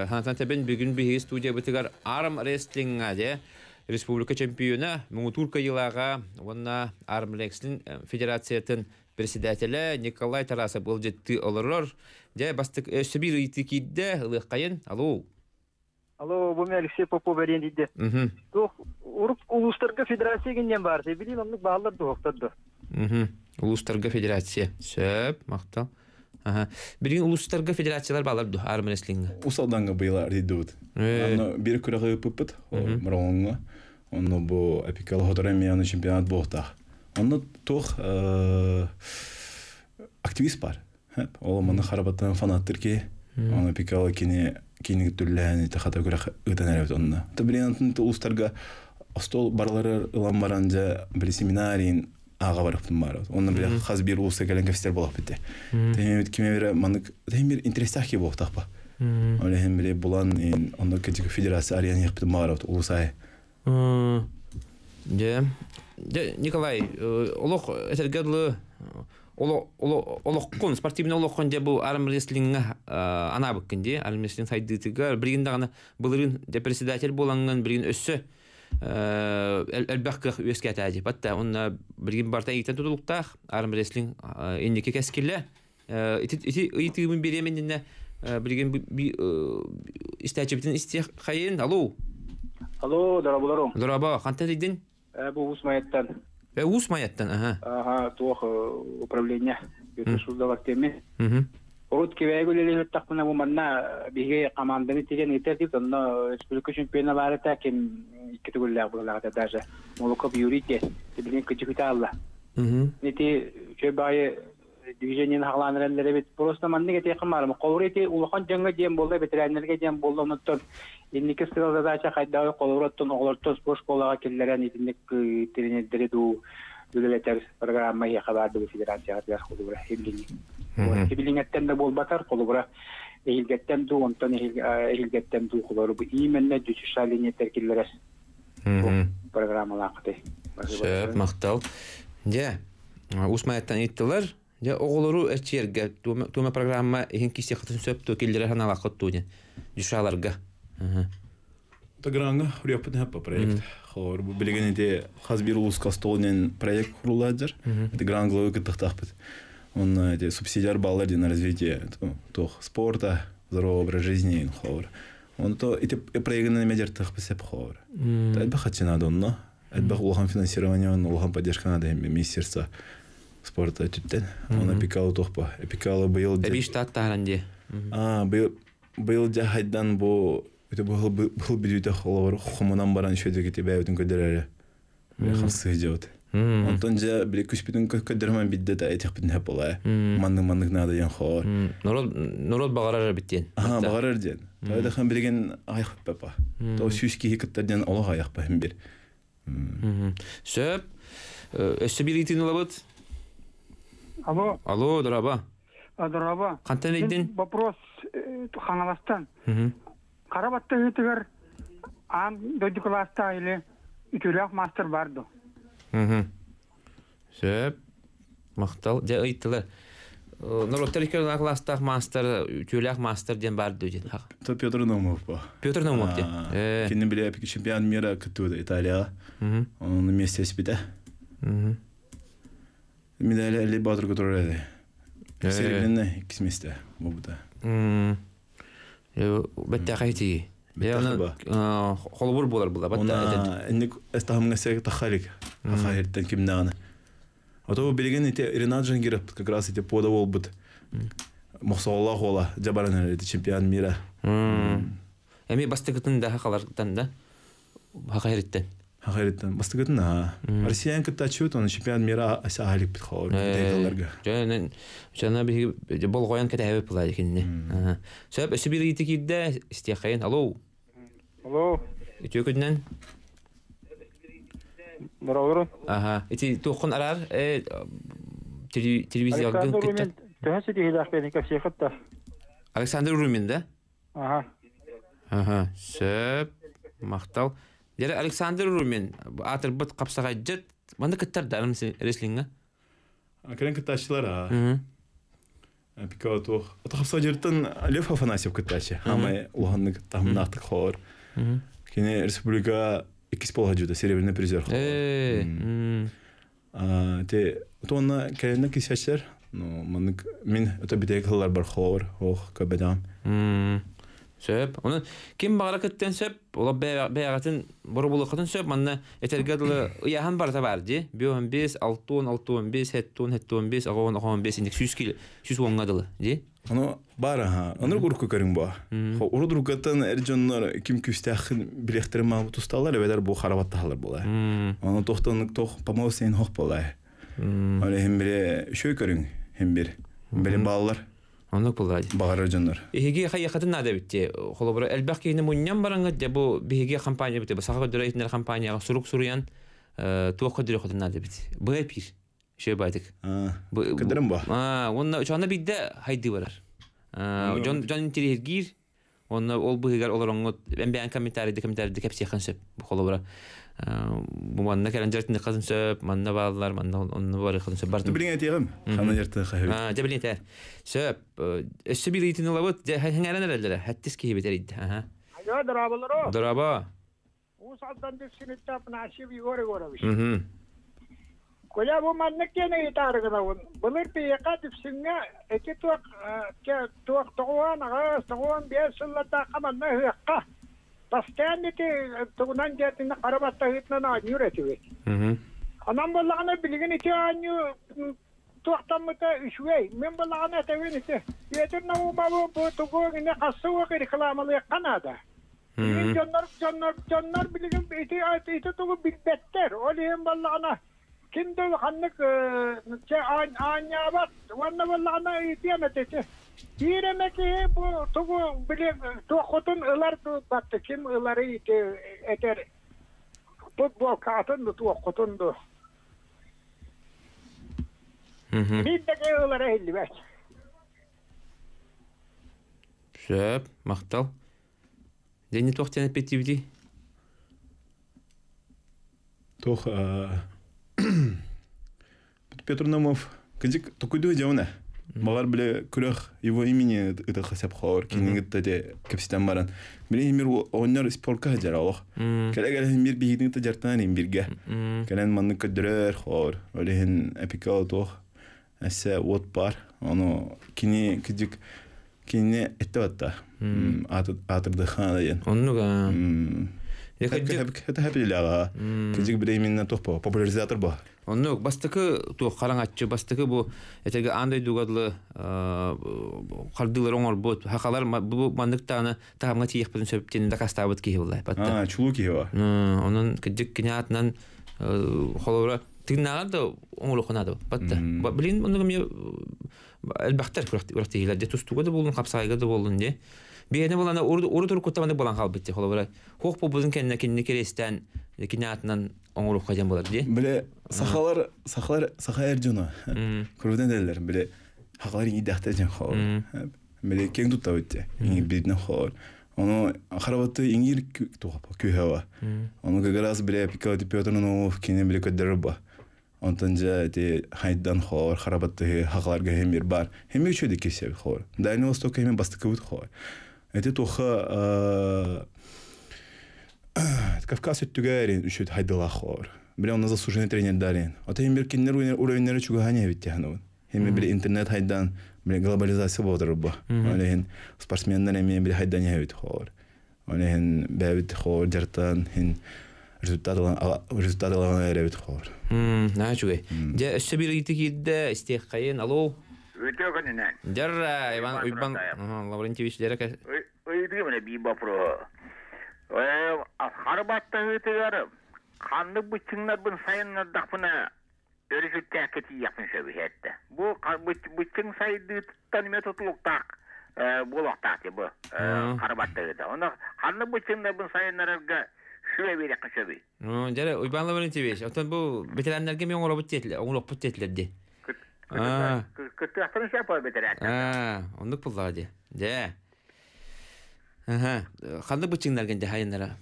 ханатан тэбин бүгүн биһиги студиябытыгар Арм Рестлинга дьэ республика чемпиона, муҥутуур кыайыылааҕа уонна Арм-рестлинг федерациятын председателэ Николай Тарасов ыалдьыттыы олорор. Дьэ, бастык өссө биир ыйытыы киирдэ, ылыаххайын. Алло. Алло, бу мен Алексей Попов берен дейді. Туох уруп улуустарга федерация гиннен бар. Билин оннук баалар дуохтар да. Улуустарга федерация. Сөп, мактал. Билигин улуустарга федерациялар баалар ду арм-рестлингга. Усалданга быйла ридут. Аны бир күрәгә ыппыт, Мороңга. Онно бу эпикал хоторемияны чемпионат буохтах. Онно туох активист бар. Ол маны харабаттан фанаттыр ки. Оны эпикал кини кини түлләһән хата күрәк ытан эребит онно. Та билен улустарга остол барлары ылан баран жа бир семинарин ага барыптым бар. Онно бир хаз бир улуста келен кефстер болуп битте. Темир киме бир манык темир интерестах ки болуп па. Оле хем бир булан онно кечик федерация ариан яктым бар улусай. Дьэ, дьэ, Николай, олох этэргэ дылы олоххун, спортивный олоххун дьэ бу армрестлиҥҥа анаабыккын дии, армрестлинг сайдыытыгар билигин даҕаны былырыын дьэ председатель буолаҥҥын билигин өссө элбэх кыах үөскээтээ дии. Батта онно билигин барыта иитэн тутулуктаах армрестлинг инники кэскилэ. Ити ити ыйытыыбын биэриэм иннинэ билигин истээччибитин истиэх хайын. Алло. Алло, дораболорум. Дорообо, хантан рейдин? Бу Уус Майаттан. Уус Майаттан, аха. Аха, туох управление. Петр Суздалак теме. Урут Кибэйгэ үлэлиир бу манна биһиги команданы тиген ыытар дип, онно республика чемпиона бар этэ, ким икки төгүллээх буоллаҕа даже. Молоков Юрий те, билигин кычыкыта алла. Нити үчүгэй баайы движениени хаҕалаан эрэллэр эбит. Просто маннык этиэххин баарым. Холобур ити улахан дьоҥҥо диэн буолла, бэтэрээннэргэ диэн буолла, онуттан инники сыал задача хайдаҕый холобур оттон оҕолортон спорт школаҕа киллэрэн итинник тренердэри дуу үлэлэтэр программа эһиэхэ баар дуу федерацияҕа холобура хибилиҥи. Хибилиҥэттэн да буолбатар, холобура эһилгэттэн дуу, онтон эһилгэттэн дуу холобура бу именно дьүчүша линиятер киллэрэр программалаахыты. Сөп, махтал. Дьэ, Уус Майаттан ыйыттылар. Дьэ, оҕолору эрчийэргэ тума программа иһин киисиэххитин сөп дуо, киллэрэр санаалааххыт дуо диэн дюшаларга. Таграҥҥа хуруйаппытын хаппа проект. Холобур, бу билигин ити хас биир улууска остуолунан проект курулаадьар. Это грант главы кыттыхтаахпыт. Он эти субсидиар баллар на развитие туох спорта, здорового образа жизни холобур. Он то ити проектын медертых сеп холобур. Элбэх хаччы надо онно. Элбэх улахан финансирование, улахан поддержка надо министерство спорта өттүттэн. Он эпикалы туохпа. Эпикалы быйыл Эбии штат таһаран дии. А, быйыл быйыл дьэ хайдан бу ити быһыл быһыл бүдүүтэ холобур хомунан баран үчүгэйдик ити бэйэбитин көрдөрөрө хамсыы дьыбыт. Онтон дьэ били күспүтүн көрдөрөмөн бидде да этихпитин хөп болаа. Маннык маннык надо диэн хоор. Народ народ баҕарар эбит диэн. Аха, баҕарар диэн. Тойдохон билигин айах папа. То сүүс киһи кыттар диэн олох айах баһым бир. Сөп. Өссө биир ыйытыыны ылабыт. Алло. Алло, дорообо. Дорообо. Хантан ыйдын? Вопрос Хаҥаластан. Хара баттаһыытыгар аан дойду кылаастаах или үтүөлээх мастер бар дуо? Сөп. Махтал. Дьэ ыйыттылар. Норуоттар икки кылаастаах маастар, үтүөлээх маастар диэн баар дуо диэн. То Петр Наумов ба. Петр Наумов диэн. Кинини биле чемпион мира кыттыбыта Италияҕа. Онон вместе испитэ. Медали Али Батыр которая эди. Серебряный иккис месте буолбута. Бэттээхэй тиги. Холобур буолар була. Онна инник эстахамҥа сэг тахарик. Хахайыртан кимнааны. Ото билигин ити Ренат Жангиров как раз ити пода болбут. Мохсоолоох уола дьабаран эрэр ити чемпион мира. Эми бастакытын да хакалартан да хакайрыттан. Хакайрыттан бастакытын аа. Россиян кыттааччыбыт оны чемпион мира аһаликпит холор битейкаларга. Жана жана биһиги болҕойон кэтэһэбит була кинини. Сөп өссө биир ыйытыы киирдэ истиэххэйин. Алло. Алло. Үтүө күнүнэн. Дорооборун. Аха. Ити туоххун араар телевизиялгын Александр Румин төһө ситиһиилээх бэйэтин кэпсиэххит да? Александр Румин да? Аха. Аха. Сөп. Махтал. Дьэ Александр Румин аатырбыт хапсаҕайдьыт манна кыттар да рестлиҥҥэ? Кэлэн кыттааччылар аа. Пика туох. Хапсаҕайдьыттан Лев Афанасьев кыттааччы. Хаамай улаханнык таһымнаахтык хоор. Кини республика иккис полуһадьыта серебряный призер. Те туонна кэлэннэ кисэчтэр ну маннык мин өтө битэк хыллар бар холоор ох көбөдөм. Сөп. Оны ким баҕара кыттыан сөп, ола бэйэҕитин боробулуоххутун сөп, манна этэргэ дылы ыйааһын барыта баар дии. 5, 6, 6, 5, 7, 7, 5, 6, 6, 5 инник 100 кил 110-га дылы дии. Ону баар аха. Онор урукку көрүҥ бу. Урут уруккаттан эр дьоннор ким күүстээххин билиэхтэрин маабы тусталлар эбэтэр бу харабаттаһалар буолар. Ону тохтоннук тох помоус сен хох буолар. Ол иһин бире үчүгэй көрүҥ иһин бир. Били бааллар. Оннук буолла дии. Баҕарар дьоннор. Эһиги хайыахатын наада эбит дии. Холобура элбэх киһини мунньан бараҥҥыт дьэ бу биһиги компания бит саха көрдөрө иһитиннэр компанияҕа сурук суруйан туох көрдөрүөххүтүн наада эбит. Быа пир. Үчүгэй баайдык. Кыдырым ба. Уонна учуонна биирдэ хайдыы барар. Дьон дьон интириэһиргиир. Онно ол быһыгар олороҥҥут эмбээн комментарийды комментарийды кэпсиэххин сөп. Бу холобура бу манна кэлэн дьарытыныххын сөп, манна бааллар, манна онно барыаххын сөп. Бартын. Билиҥ этиэҕим. Ханна дьарытыахха сөп. Дьэ билиҥ этээр. Сөп. Өссө биир ыйытыыны ылабыт. Дьэ хэҥээрэн эрэллэрэ. Хэттис киһибит эрийдэ. Алло, дорооболоро. Дорообо. Уус Алдан Дүпсүнүттэн Афанасьев Егор Егорович. Коля бу маннык диэн ыйытаары гынабын. Былыр биһиэхэ Дүпсүҥҥэ ити туох туох 98, 95 сыллардаахха манна ыһыахха постоянно ити тугунан диэтинэ хара баттаһыытынан оонньуур этибит. Онон буоллаҕына билигин ити оонньуу туохтаммыта үчүгэй. Мин буоллаҕына этэбин ити Петр Наумову бу тугу ини хасса уох рекламалыахха наада. Билигин дьоннор дьоннор дьоннор билигин ити ити тугу билбэттэр. Ол иһин буоллаҕына ким да ханнык чэ аанньаабат уонна буоллаҕына ыйытыам этэ ити. Биир эмэ киһи бу тугу били туоххутун ылар батты ким ылары ити этэр футболкатын ду туоххутун ду. Биир да киһи ылара иһиллибэт. Сөп, махтал. Дьэ туох диэн эппиэттиибитий? Туох Петр Намов кыдьык токуйдуу дьоно. Балар биле күрэх его имени ытыха сеп хоор кинингитте де кепситен баран. Биле химир оонньор спортка хажар олох. Кэлэ кэлэ химир биһигин та жартан имбирге. Кэлэн маннык көдөрөр хоор. Олехин эпика туох эссе вот бар. Ону кини кыдьык Кинини этте батта. Аатырдыхаана диэн. Оннук аа. Это хэппилэҕэ. Кыдьык бириэминнэ туох бо популяризатор бо. Оннук бастакы туох хараҥаччы бастакы бу этэргэ аан дойдуга дылы хардыылары оҥорбут хахалар бу маннык даҕаны таһымҥа тиийиэхпитин сөп диэн дакаастаабыт киһи буолла батта. Чулуу киһи ба. Онон кыдьык кини аатынан холобура тыыннааҕар да оҥоруохха наада батта. Билин оннук эмиэ элбэхтэр күрэхтэһиилэр дьэ тустууга да буоллун хапсаҕайга да буоллун дии биһиэнэ булана урут уруккуттан маннык буолан хаалбыт дии холобура хуох буолбутун кэннэ кинини кириэстээн кини аатынан оҥоруохха диэн буолар дии биле сахалар сахалар саха эр дьоно курутан этэллэр биле хахалар иҥидэхтэр дьон хоор биле киэҥ туттабыт дии иҥирбитинэн хоор ону харабаты иҥиир туохапа күһэва ону как раз биле Петр Наумов кини биле көрдөрөр ба Онтон дьэ ити хайдан хоор харабаттыһы хахаларга хемир бар. Хеми үчү кисебит хоор. Дальний Востокка хеми бастакыбыт хоор. Эти туха Кавказ өттүгэр үчүт хайдылаах хоор. Биле онно заслуженный тренердарин. Ото хемир киннер уровеннери чугаһан эбит тяханабын. Хеми били интернет хайдан, били глобализация болдыр бу. Олехин спортсменнер эми били хайдан эбит хоор. Олехин бэбит хоор жартан хин Результат результат ылан эребит хор. На чугай. Дьэ, өссө бир ыйыты киирдэ, истиэххэйин. Алло. Өтө күнүнэн. Дьэр, Иван Уйбан Лаврентьевич дьэрэ. Ыйытыы мене би вопрос. Харбаттаһыытыгар ханнык быччыҥнарбын сайыннардахпына өрүсүттээххэ тиийэхпин сөбүһэттэ. Бу быччыҥ сайдыытыттан эмиэ тутулуктаах буолуохтаах бу харбаттаһыыта. Онно ханнык быччыҥнарбын сайыннарарга сүбэ биэриэххэ сөбүй? Дьэрэ, Уйбан Лаврентьевич, оттон бу ветераннарга мен оҥоробут диэтилэр, оҥоруохпут диэтилэр дии. Кыттыахтарын сөп бэтэрээннэр. Оннук буллаҕа дии. Дьэ. Ханнык быччыҥнаргын дьэ хайыннара?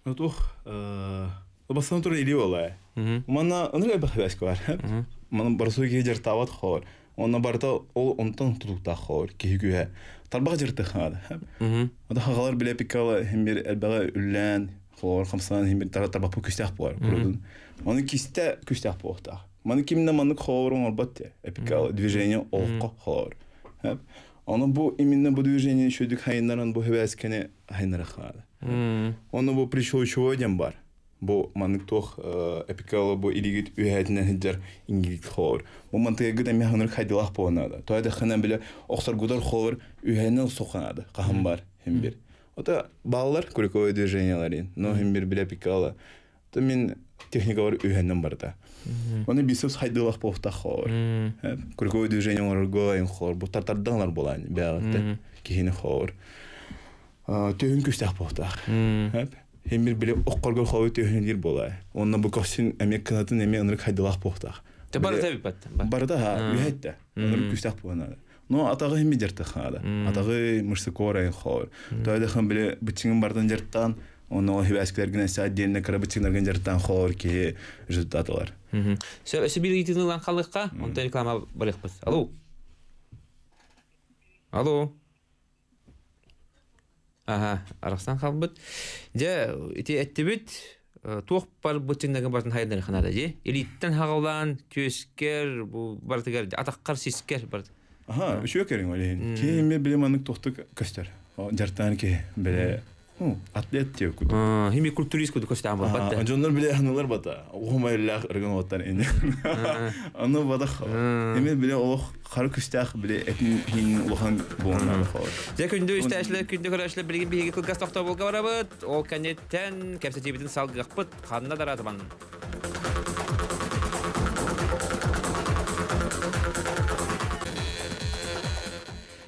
Туох бастан турар или буолаа. Манна ынырык элбэх хабаска бар. Манна барсуй киһи дьартаабат хоор. Онно барыта ол онтон тутуктаах хоор киһи күүһэ. Тарбах дьартых хаада. Ота хагалар биле пиккала химбир элбэҕэ үллээн, холоор хамсаан химбир тарбахпы күстээх буолар курудун. Оны кисте күстээх буолуохтаах. Маны кимнэ маннык холоор оҥорбот те. Эпикала движение олоххо холоор. Оны бу именно бу движение шөдүк хайыннаран бу хэбээскени хайыннара хаада. Оны бу пришел диэн бар. Бу маннык туох эпикала бу илигит үһээтинэн сылдьар ингилит холоор. Бу мантыгыгыт эмиэ ханыр хайдылаах буолнаада. Тоя дахханан биле охсоргудар холоор үһээнэн суханаада. Хаһан бар химбир. Ота баллар куликовое движенияларын, но химбир биле эпикала. То мин техникалар үһэннен барда. Оны бисепс хайдылах буолтах холоор. Куликовое движение оҥорорго эн холоор. Бу тартарданлар буолаан бэҕэтте киһини холоор. Төһүн күстээх буолтаах. Химбир биле оккоргор холоор төһүн дир буолаа. Онно бу көхсүн эмиэ кынатын эмиэ ынырык хайдылах буолтаах. Те барыта биппат. Барыта ха үһэтте. Ынырык күстээх буоланаада. Но атаҕы химби жартых хаада. Атаҕы мышцы кора холоор. Тоойдохон биле быччыҥын бартан жартаан, онно хибээскилэргин эсэ отдельно кыра быччыҥнаргын жартаан холоор киһи результат ылар. Сөп, өссө биир ыйытыыны ылан халыахха, онтон реклама барыахпыт. Алло. Алло. Аха, арахсан халбыт. Дьэ, ити эттибит, туох бар быччыҥнаргын бартын хайдары ханада дии. Илииттэн хаҕалаан, түөскэр, бу барытыгар, атаххар, сискэр барыт. Аха, үчүгэй көрүҥ ол иһин. Киһи эмиэ билим аннык тохтук көстөр. Жартаан киһи биле атлет диye кудук. Хими культурист кудук көстөөн болбат да. Дьоннор биле ханалар бата. Ухумайлаах ыргын оттан ини. Аны бадах. Эми биле олох хары күстәэх биле этин хин улахан буолнар холор. Дьэ күндү истээчилэр, күндү көрөөчүлэр билигин биһиги кылгас тохтобулга барабыт. Ол кэнниттэн кэпсэтиибитин салгыахпыт. Ханна дараатыман.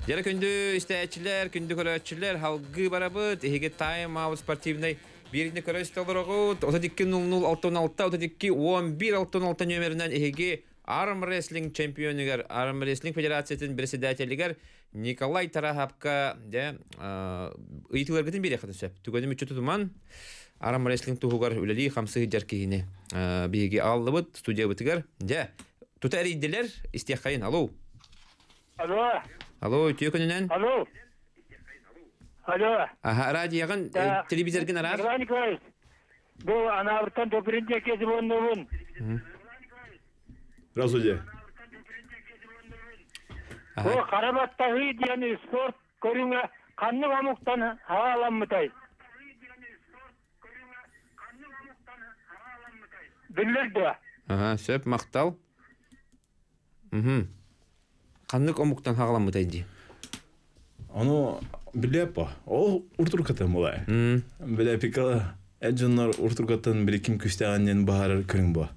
Дьэ күндү истээччилэр, күндү көрөөччүлэр, халгыы барабыт. Эһиги Time Out спортивнай биирини көрө истэ олороҕут. 32 00 66 32 11 66 нүөмэринэн эһиги армрестлинг чемпионугар, армрестлинг федерациятын председателигэр Николай Тарахапка дьэ ыйытыыларгытын биэриэххитин сөп. Түгэни мүччү тутуман армрестлинг туһугар үлэлии хамсыы сылдьар киһини биһиги ааллыбыт студиябытыгар. Дьэ, тута эрийдилэр, истиэххэйин. Алло. Алло. Алло, үтүө күнүнэн. Алло. Алло. Аха, радиоҕын, телевизоргын араар. Николай Николаевич, бу Анаабыртан Добрин диэки звоннубун. Здравствуйте. Бу хара баттаһыы диэн спорт көрүҥэ ханнык омуктан хааламмытай? Биллэр дуо? Аха, сөп, махтал. Ханнык омуктан хаҕаламмытай дии? Ону билиэппа. Ол уртуркатын булай. Билэпика эджоннор уртуркатын били ким күстээҕиннен баһарар көрүҥ бу.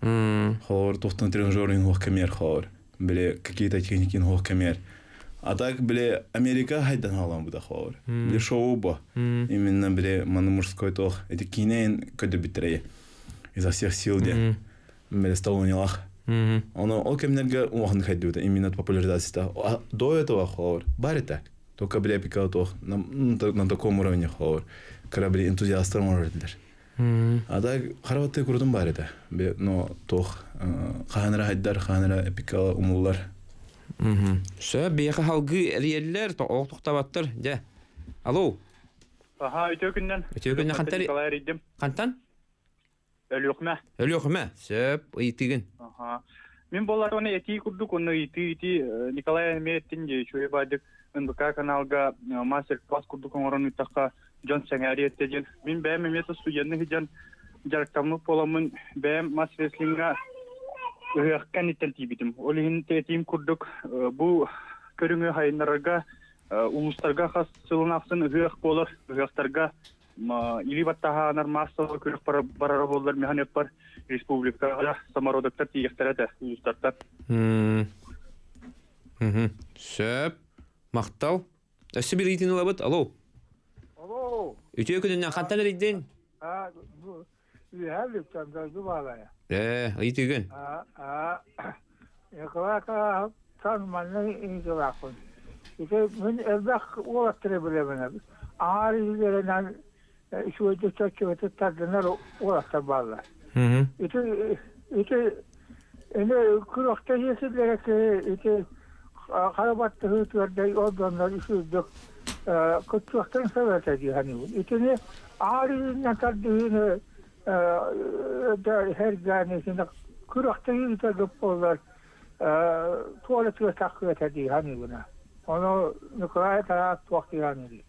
Хоор тухтан тренажерин хуох кемер хоор. Биле какие-то техникин хуох кемер. А так биле Америка хайдан халан буда хоор. Биле шоу бу. Именно биле маны мужской тох. Эти кинейн көдө битрее. Изо всех сил де. Биле Сталлоне Оно ол кемнерге улахан хайдыбыта именно популяризацията. До этого хоор бар это. Только бile пикал тох на, на таком уровне хоор. Когда били энтузиасттар оҥорор. А так харабатты курдум бар это. Но тох хаанара хайдар, хаанара эпикала умуллар. Сөп, биэхэ халгыы эрийэллэр, олох тохтабаттар. Дьэ. Алло. Аха, үтүө күннэн. Үтүө күннэн хантан? Николай эрийдим. Хантан? Өлүөхүмэ. Өлүөхүмэ. Сөп, ыйытыгын. Аха. Мин болар оны этии курдук, оны ыйытыы ити Николай эмиэ эттин дии, үчүгэй баайдык НБК каналга мастер-класс курдук оҥорон ыыттахха дьон сэҥээриэ этэ диэн. Мин бэйэм эмиэ студенны сылдьан Жарыктаммыт буоламмын бэйэм мас рестлиҥҥа ыһыах кэнниттэн тиийбитим. Ол иһин этиим курдук бу көрүҥү хайыннарарга улуустарга хас сылын ахсын ыһыах буолар. Ыһыахтарга илии баттаһаанар маассабай күрэх барара буоллар михан өппар республикаҕа самородоктар тиийиэхтэрэ этэ улуустартан. Сөп. Махтал. Өссө bir ыйытыыны ылабыт. Алло. Алло. Үтүө күнүнэн хантан эрийдин? Үөһээ Бүлүүттэн дойду баалайа. Ыйытыыгын. Николай Тарасовтан манна ыйытыылаахпын. Ити мин элбэх уолаттары билэбин. Аҥаар илиилэринэн үчүгэйдик чоччубатык тардынар уолаттар бааллар. Ити ити ини күрэхтэһии силлэрэ киһи ити хара баттаһыы түөрдэй ол дьоннор үчүгэйдик кыттыахтарын сөп этэ дии саныыбын. Итини аҥаар илиинэн тардыһыыны сэргээн итини күрэхтэһии ыытаргыт буоллар туора тыа тахсыа этэ дии саныыбын. Ону Николай Тарасов туох дии саныырый?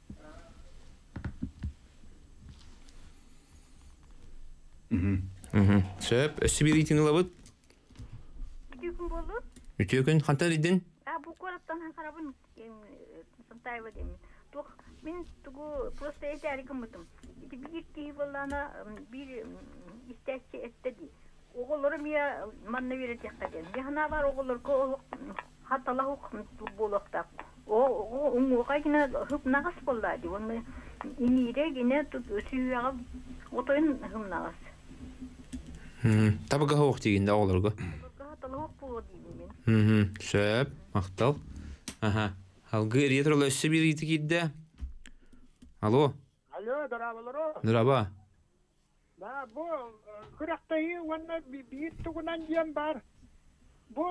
Сөп. Өссө биир ыйытыыны ылабыт. Үтүө күн буоллун. Үтүө күн. Хантан эрийдин? А, бу куораттан харабын Сантаева диэммин. Туох мин тугу просто этээри гыммытым. Ити биир киһи буоллаана биир истээччи эттэ дии. Оҕолору эмиэ манна үөрэтиэххэ диэн. Мин санаабар оҕолорго олох хаталах буолуохтаах. Оҕо уҥуоҕа гина хып-наҕас буоллаа дии. Уонна иҥиирэ гинэ сүһүөҕэ отойун хымнаҕас. Табыгаһа ох диигин да оҕолорго. Хаталах буолуо диибин мин. Сөп. Махтал. Аха. Алгы эрийэ турала өссө биир ыйытыы киирдэ. Алло. Алло, дорооболоро. Дорообо. Да, бу күрэхтэһии уонна биир тугунан диэн баар. Бу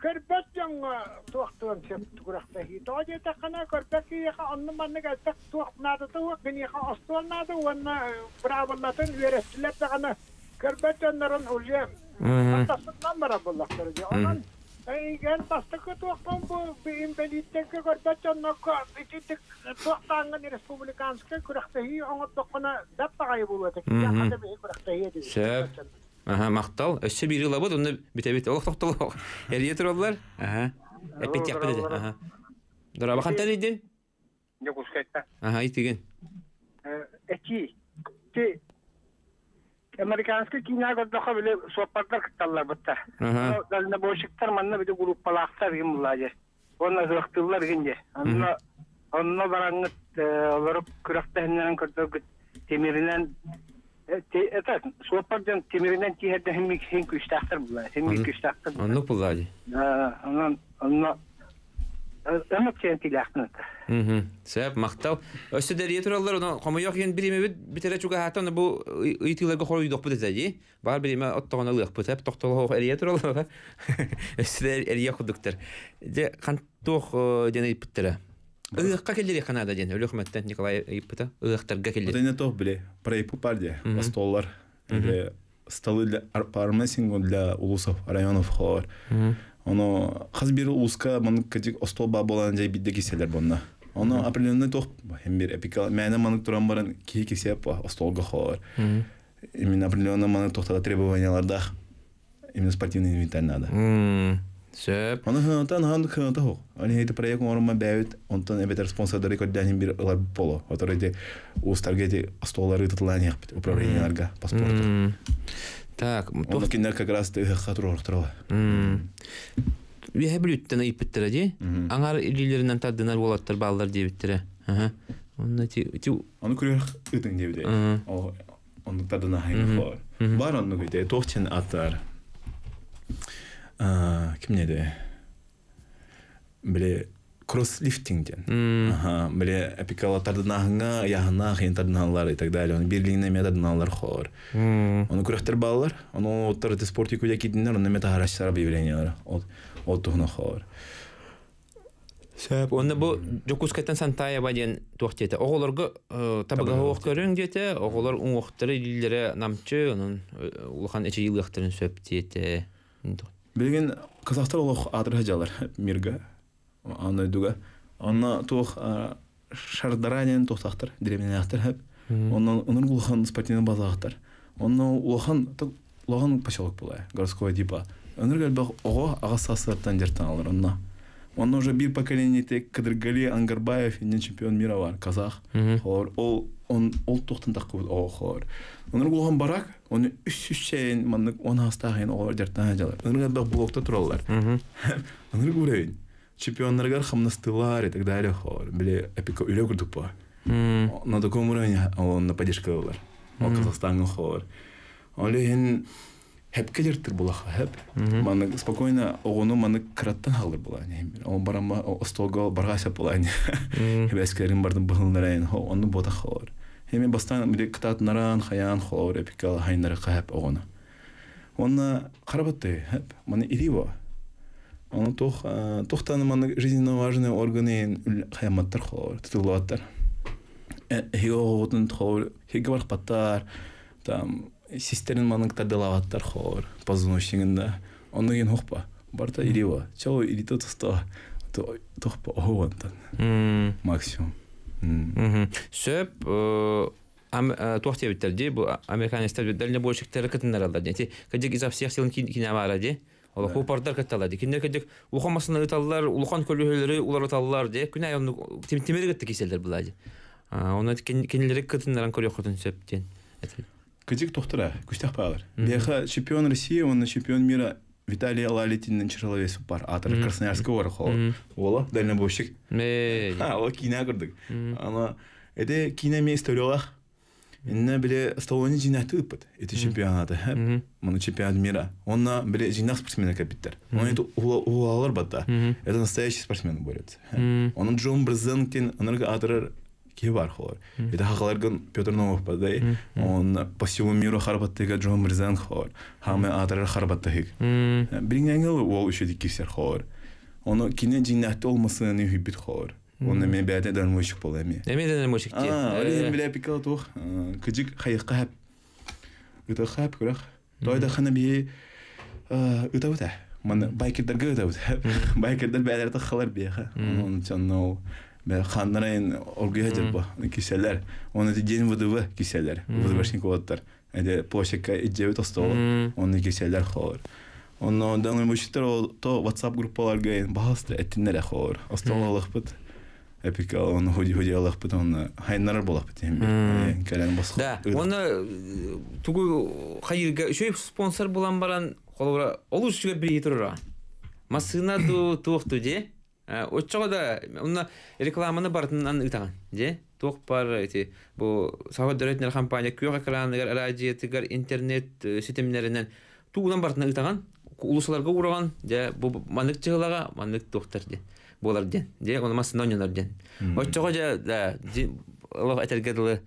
көрбөт дьоҥҥо туохтуон сөп күрэхтэһии. Тоҕо диэтэххинэ, көрбөт киһиэхэ оннук-маннык элбэх туох наадата суох, киниэхэ остуол наада уонна быраабылатын үөрэттилэр даҕаны көрбөт дьоннорун уже баттаспытынан барар буоллахтара дии. Онон эйигин бастакы туохпун бу инбэлииттэргэ көрбөт дьоннорго итинник туохтааҥҥын республиканскай күрэхтэһии оҥордоххуна бэрт баҕайы буолуо этэ. Киһиэхэ да биһи күрэхтэһиэ диибит. Сөп. Аха, махтал. Өссө биир ылабыт, онно бүтэбит. Олох тохтолох. Эрийэ тураллар. Аха. Эппиттиэхпит этэ. Аха. Дорообо, хантан эрийдин? Дьокуускайтан. Аха, итигин. Эчи, ти американский киинэ көрдөххө били суоппардар кытталлар бытта. Дальнобойщиктар манна били группалаахтар игин булла же. Уонна ыһыахтыыллар игин же. Онно онно бараҥҥыт олоруп күрэхтэһиннэрэн көрдөргүт тимиринэн это суоппар дьон тимиринэн тииһэрдэһин син күүстээхтэр булла. Син күүстээхтэр. Оннук булла дии. Онон онно Ымык сиэнтилээхтин Сөп, махтал. Өссө дэрийэ тураллар, ону хомойуох иһин бириэмэбит бүтэрэ чугаһаата, ону бу ыйытыыларга хоруйдуохпут этэ дии. Баар бириэмэ оттоҕуна ылыахпыт, эп тохтолоох эрийэ тураллар. Өссө да эрийэ курдуктар. Дьэ, хантуох диэн ыйыппыттара. Ыһыахха киллэриэххэ наада диэн Өлүөхүмэттэн Николай ыйыппыта. Ыһыахтарга киллэр. Вот это били, проект партия, остоллар. Столы для армрестлинга для улусов, районов холор. Оно хас бир улуска маннык кадик остол баа буолан дьай бидде киселер бонна. Оно определенный тох хем бир эпика мээнэ маннык туран баран киһи кисеп остолга холор. Именно определенный маннык тохтата требованиялардаах именно спортивный инвентарь надо. Сөп. Оны хынатан хан хыната хох. Они эти проект оҥорумма бэйэбит, онтон эбэтэр спонсордары көрдөөн бир ылар боло. Отор эти уустарга эти остуоллары тутулаан иһэхпит управленияларга паспорту. Так, Онно кинилэр как раз ыһыахха туруорухтара. Үөһэ Бүлүүттэн ыйыппыттара дии. Аҥар илиилэринэн тардынар уолаттар бааллар диэбиттэрэ. Онно ити ити Ону күрүөх ытыҥ диэбитэ. Ол оннук тардына хайын Бар оннук ити туох чен аттар. Ким неде? Били кросслифтинг диэн. Аха, били эпикала тардынааһыҥҥа, ыйааһыннаах иһин тардынааллар и так далее. Оны бирлигинэ эмиэ тардынааллар хоор. Ону күрэхтэр бааллар. Ону оттор ити спорт күлэ киирдиннэр, онно эмиэ таһаараччылар объявлениялар. Ол туһуна хоор. Сөп. Онно бу Дьокуускайтан Сантаева диэн туох диэтэ? Оҕолорго табыгаһы көрүҥ диэтэ. Оҕолор уҥуохтара илиилэрэ намчы, онон улахан эчэйиилэхтэрин сөп диэтэ. Билигин казахтар олох аатырыһа дьалар мирга, аан дойдуга. Онно туох Шардара диэн туохтаахтар, дэриэбинэлээхтэр хөп. Онон онон улахан спортивный базалаахтар. Онно улахан улахан поселок буолар, городской типа. Өнөр элбэх оҕо аҕыс саастарыттан дьарыктаналлар онно. Онно уже биир поколение Кадыргали Ангарбаев иннин чемпион мира бар, казах. Холор, ол он ол туохтан таххыбыт оҕо холор. Онор улахан барак, оны үс үс чэйин маннык он аастаах оҕолор дьарыктана дьалар. Өнөр элбэх блокта тураллар. Өнөр уровень. Чемпионнарыгар хамнастылар и так далее холор. Били эпика үлэ курдук по. На таком уровне он на поддержка ылар. Ол Казахстанга холор. Ол иһин хепке дьарыктыр булаха хеп. Маны спокойно оҕону маны кыраттан халыр була. Ол барама остолго барга сеп була. Хебескерин бардым быһылнарайын онну бота холор. Хеме бастан биде кытаат наран хаян холор эпикал хайнары хеп оҕону. Онна карабатты хеп. Маны ириво. Оны тох тохтаны маны жизненно важные органы хаяматтар холор, тутулуаттар. Хиго холор, хиго барпаттар, там систерин маныктар делаваттар холор, позвоночнигында. Оны ген хохпа. Барта ириво. Чао ирито тосто. Тохпа охуантан. Максимум. Сөп туох диэбиттэр дии бу американецтэр дальнобойщиктары кытыннараллар дии. Кыдьык изо всех сил кинамара дии. Ол хупардар кытталар дии. Кинилэр кыдьык улахан масына ыталлар, улахан көлүһөлөрү уларыталлар дии. Күн айы оннук тимири кытта киселлер була дии. Оны кинилери кытыннаран көрүөххүтүн сөп диэн. Кыдьык тохтора, күстэх баалар. Биэхэ чемпион России, он чемпион мира Виталий Лалитиннен чырылавес бар. Атыр Красноярского бар хол. Ола дальнобойщик. А, ол кине көрдүк. Ана эде кине ме историялах. Инне биле столони жинахты ыппыт. Эти чемпионаты. Муну чемпионат мира. Онна биле жинах спортсмена капиттер. Он это улалар батта. Это настоящий спортсмен борется. Onun Джон Брзенкин анырга атырыр киһи бар холор. Это хахаларгын Петр Новов падай. Он по всему миру харбаттыга Джон Брзен холор. Хаме атырыр харбаттыгы. Бириңеңел ол үшөдү кирсер холор. Оны кине жинахты olmasını hübbit холор. Оны мен бәдә дальнобойщик бола эми. Эми дальнобойщик ди. А, ол биле пикал тух. Кыжык хайыкка хап. Ыта хап көрөх. Тойда хана би ыта ута. Маны байкердерге ыта ута. Байкердер бәлер тахалар биха. Оны чанно бә ханнарайн оргуя жырба киселер. Оны день ВДВ киселер. ВДВшник оттар. Эде площадка иджебит остол. Оны киселер холор. Оны дальнобойщиктер то WhatsApp группаларга баһастыр эттиннер холор. Остол алыхпыт. Эпика оны худи худи алыхпыт, оны хайннар болахпыт эми. Кэлэн босхо. Да, оны тугу хайырга үшөй спонсор булан баран холора олус үчүгө бир турара. Масына ду туохту же. Оччого да онна рекламаны бартынан ытаган же. Туох бар эти бу саба дөрөтнер компания күөх экраныгар, радиотыгар, интернет ситемнеринен тугунан бартынан ытаган, улусаларга ураган, же бу манык чыгылага, манык туохтар же. Болар ден. Же оны масына ойнонор ден. Оччого же да Аллах этерге дылы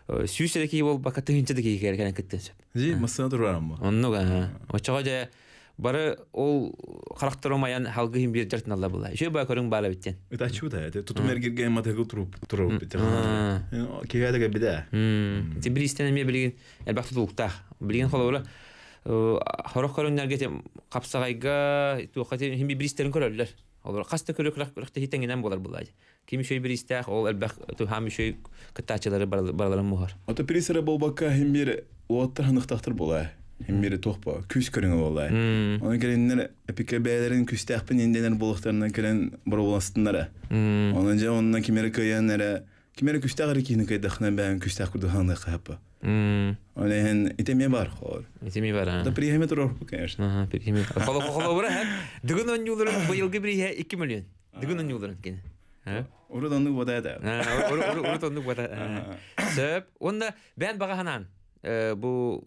сүүс ки бол бака тыгынча да кийгер кенен кыттын сөп. Зи масына турарам. Оннуга. Оччого же бары ол характер омаян халгы бир жартын алла була. Шө ба көрүң бала биттен. Это чудо, это тутум эргерге матыгы туруп туруп бит. Кигәдәгә бидә. Ти бир истен эме билген элбак тутулукта. Билген холобура хорох көрүңнәргә те капсагайга туха хим бир истерин көрөллөр. Олар каста көрө көрө хитеңинен болар булай. Ким шөй бир истәх, ол элбак хам шөй кытачылары бараларын мухар. Ата присера болбакка хим бир уоттар ханыктактыр була. Хим бири тохпа, күс көрүңө була. Оны келеннер эпике бәйлерин күстәхпин инденер булыктарынан келен бароластыннара. Оны же оннан кимери кыяннара, кимери күстәгәр кийин кайдахна бән күстәх курды ханы капа. Оны хен итеме бар хор. Итеме бар, а. Да прихеме турор, конечно. Ага, прихеме. Холо холо бара, дүгүн он юлдырын быйылгы бирихе 2 миллион. Дүгүн он юлдырын кен. Урут оннук бода да. Урут оннук бода. Сөп, онда бән бага ханан. Бу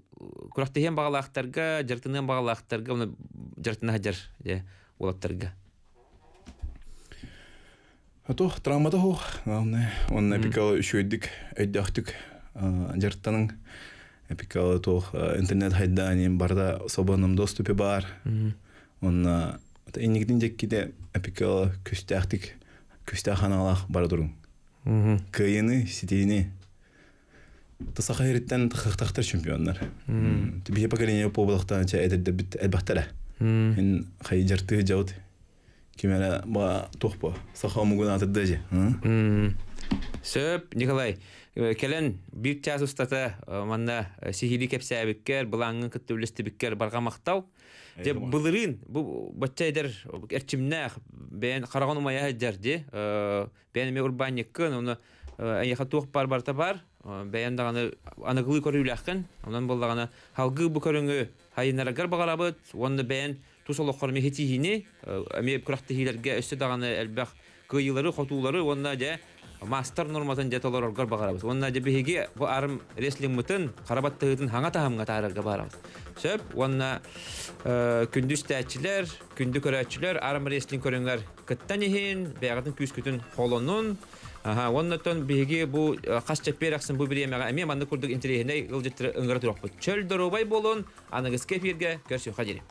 курахтыһен багалаахтарга, жартынын багалаахтарга, оны жартына хажар, же, улаттарга. Ато травмата хох, главное, он эпикал үшөйдүк, өйдөктүк, жартының эпикал тох интернет хайдани барда свободном доступе бар. Он иннигдин жеккиде эпикал күстәхтик, күстәханалах бара турун. Кыйыны, ситини. Тасаха хериттен тахтахтар чемпионнар. Бихе поколение поболохтан ча эдерде бит элбахтара. Ин хай жарты жаут. Кимера ба тохпа. Саха мугун атырдажы. Сөп, Николай, кэлэн биир чаас устата манна сиһилии кэпсээбиккэр, былааҥҥын кытта үллэстибиккэр барҕа махтал. Дьэ, былырыын бу бачча эдэр эрчимнээх, бэйэн хараҕын умайа сылдьар дии. Бэйэн эмиэ урбаанньыккын, уонна эйиэхэ туох баар барыта баар. Бэйэн даҕаны аныгылыы көрүүлээххин. Онон буоллаҕына салгыы бу көрүҥү хайынарыгар баҕарабыт уонна бэйэн тус олоххор эмиэ ситиһиини, эмиэ күрэхтэһиилэргэ өссө даҕаны элбэх кыайыылары, хотуулары уонна дьэ маастар норматын дьэ толороргор баҕарабыт. Уонна дьэ биһиги бу арм реслингмытын, хара баттаһыытын хаҥа таһымҥа таһаарарга баҕарабыт. Сөп уонна күндү истээччилэр, күндү көрөөччүлэр арм реслинг көрүҥэр кыттан иһин, бэйэҕитин күүскүтүн холонун. Аха, уонна оттон биһиги бу хас чэппиэр ахсын бу бириэмэҕэ эмиэ маннык курдук интэриэһинэй ыалдьыттары ыҥыра туруохпут. Чөл доруобай буолун, аныгыскы эфиргэ көрсүөххэ диэри.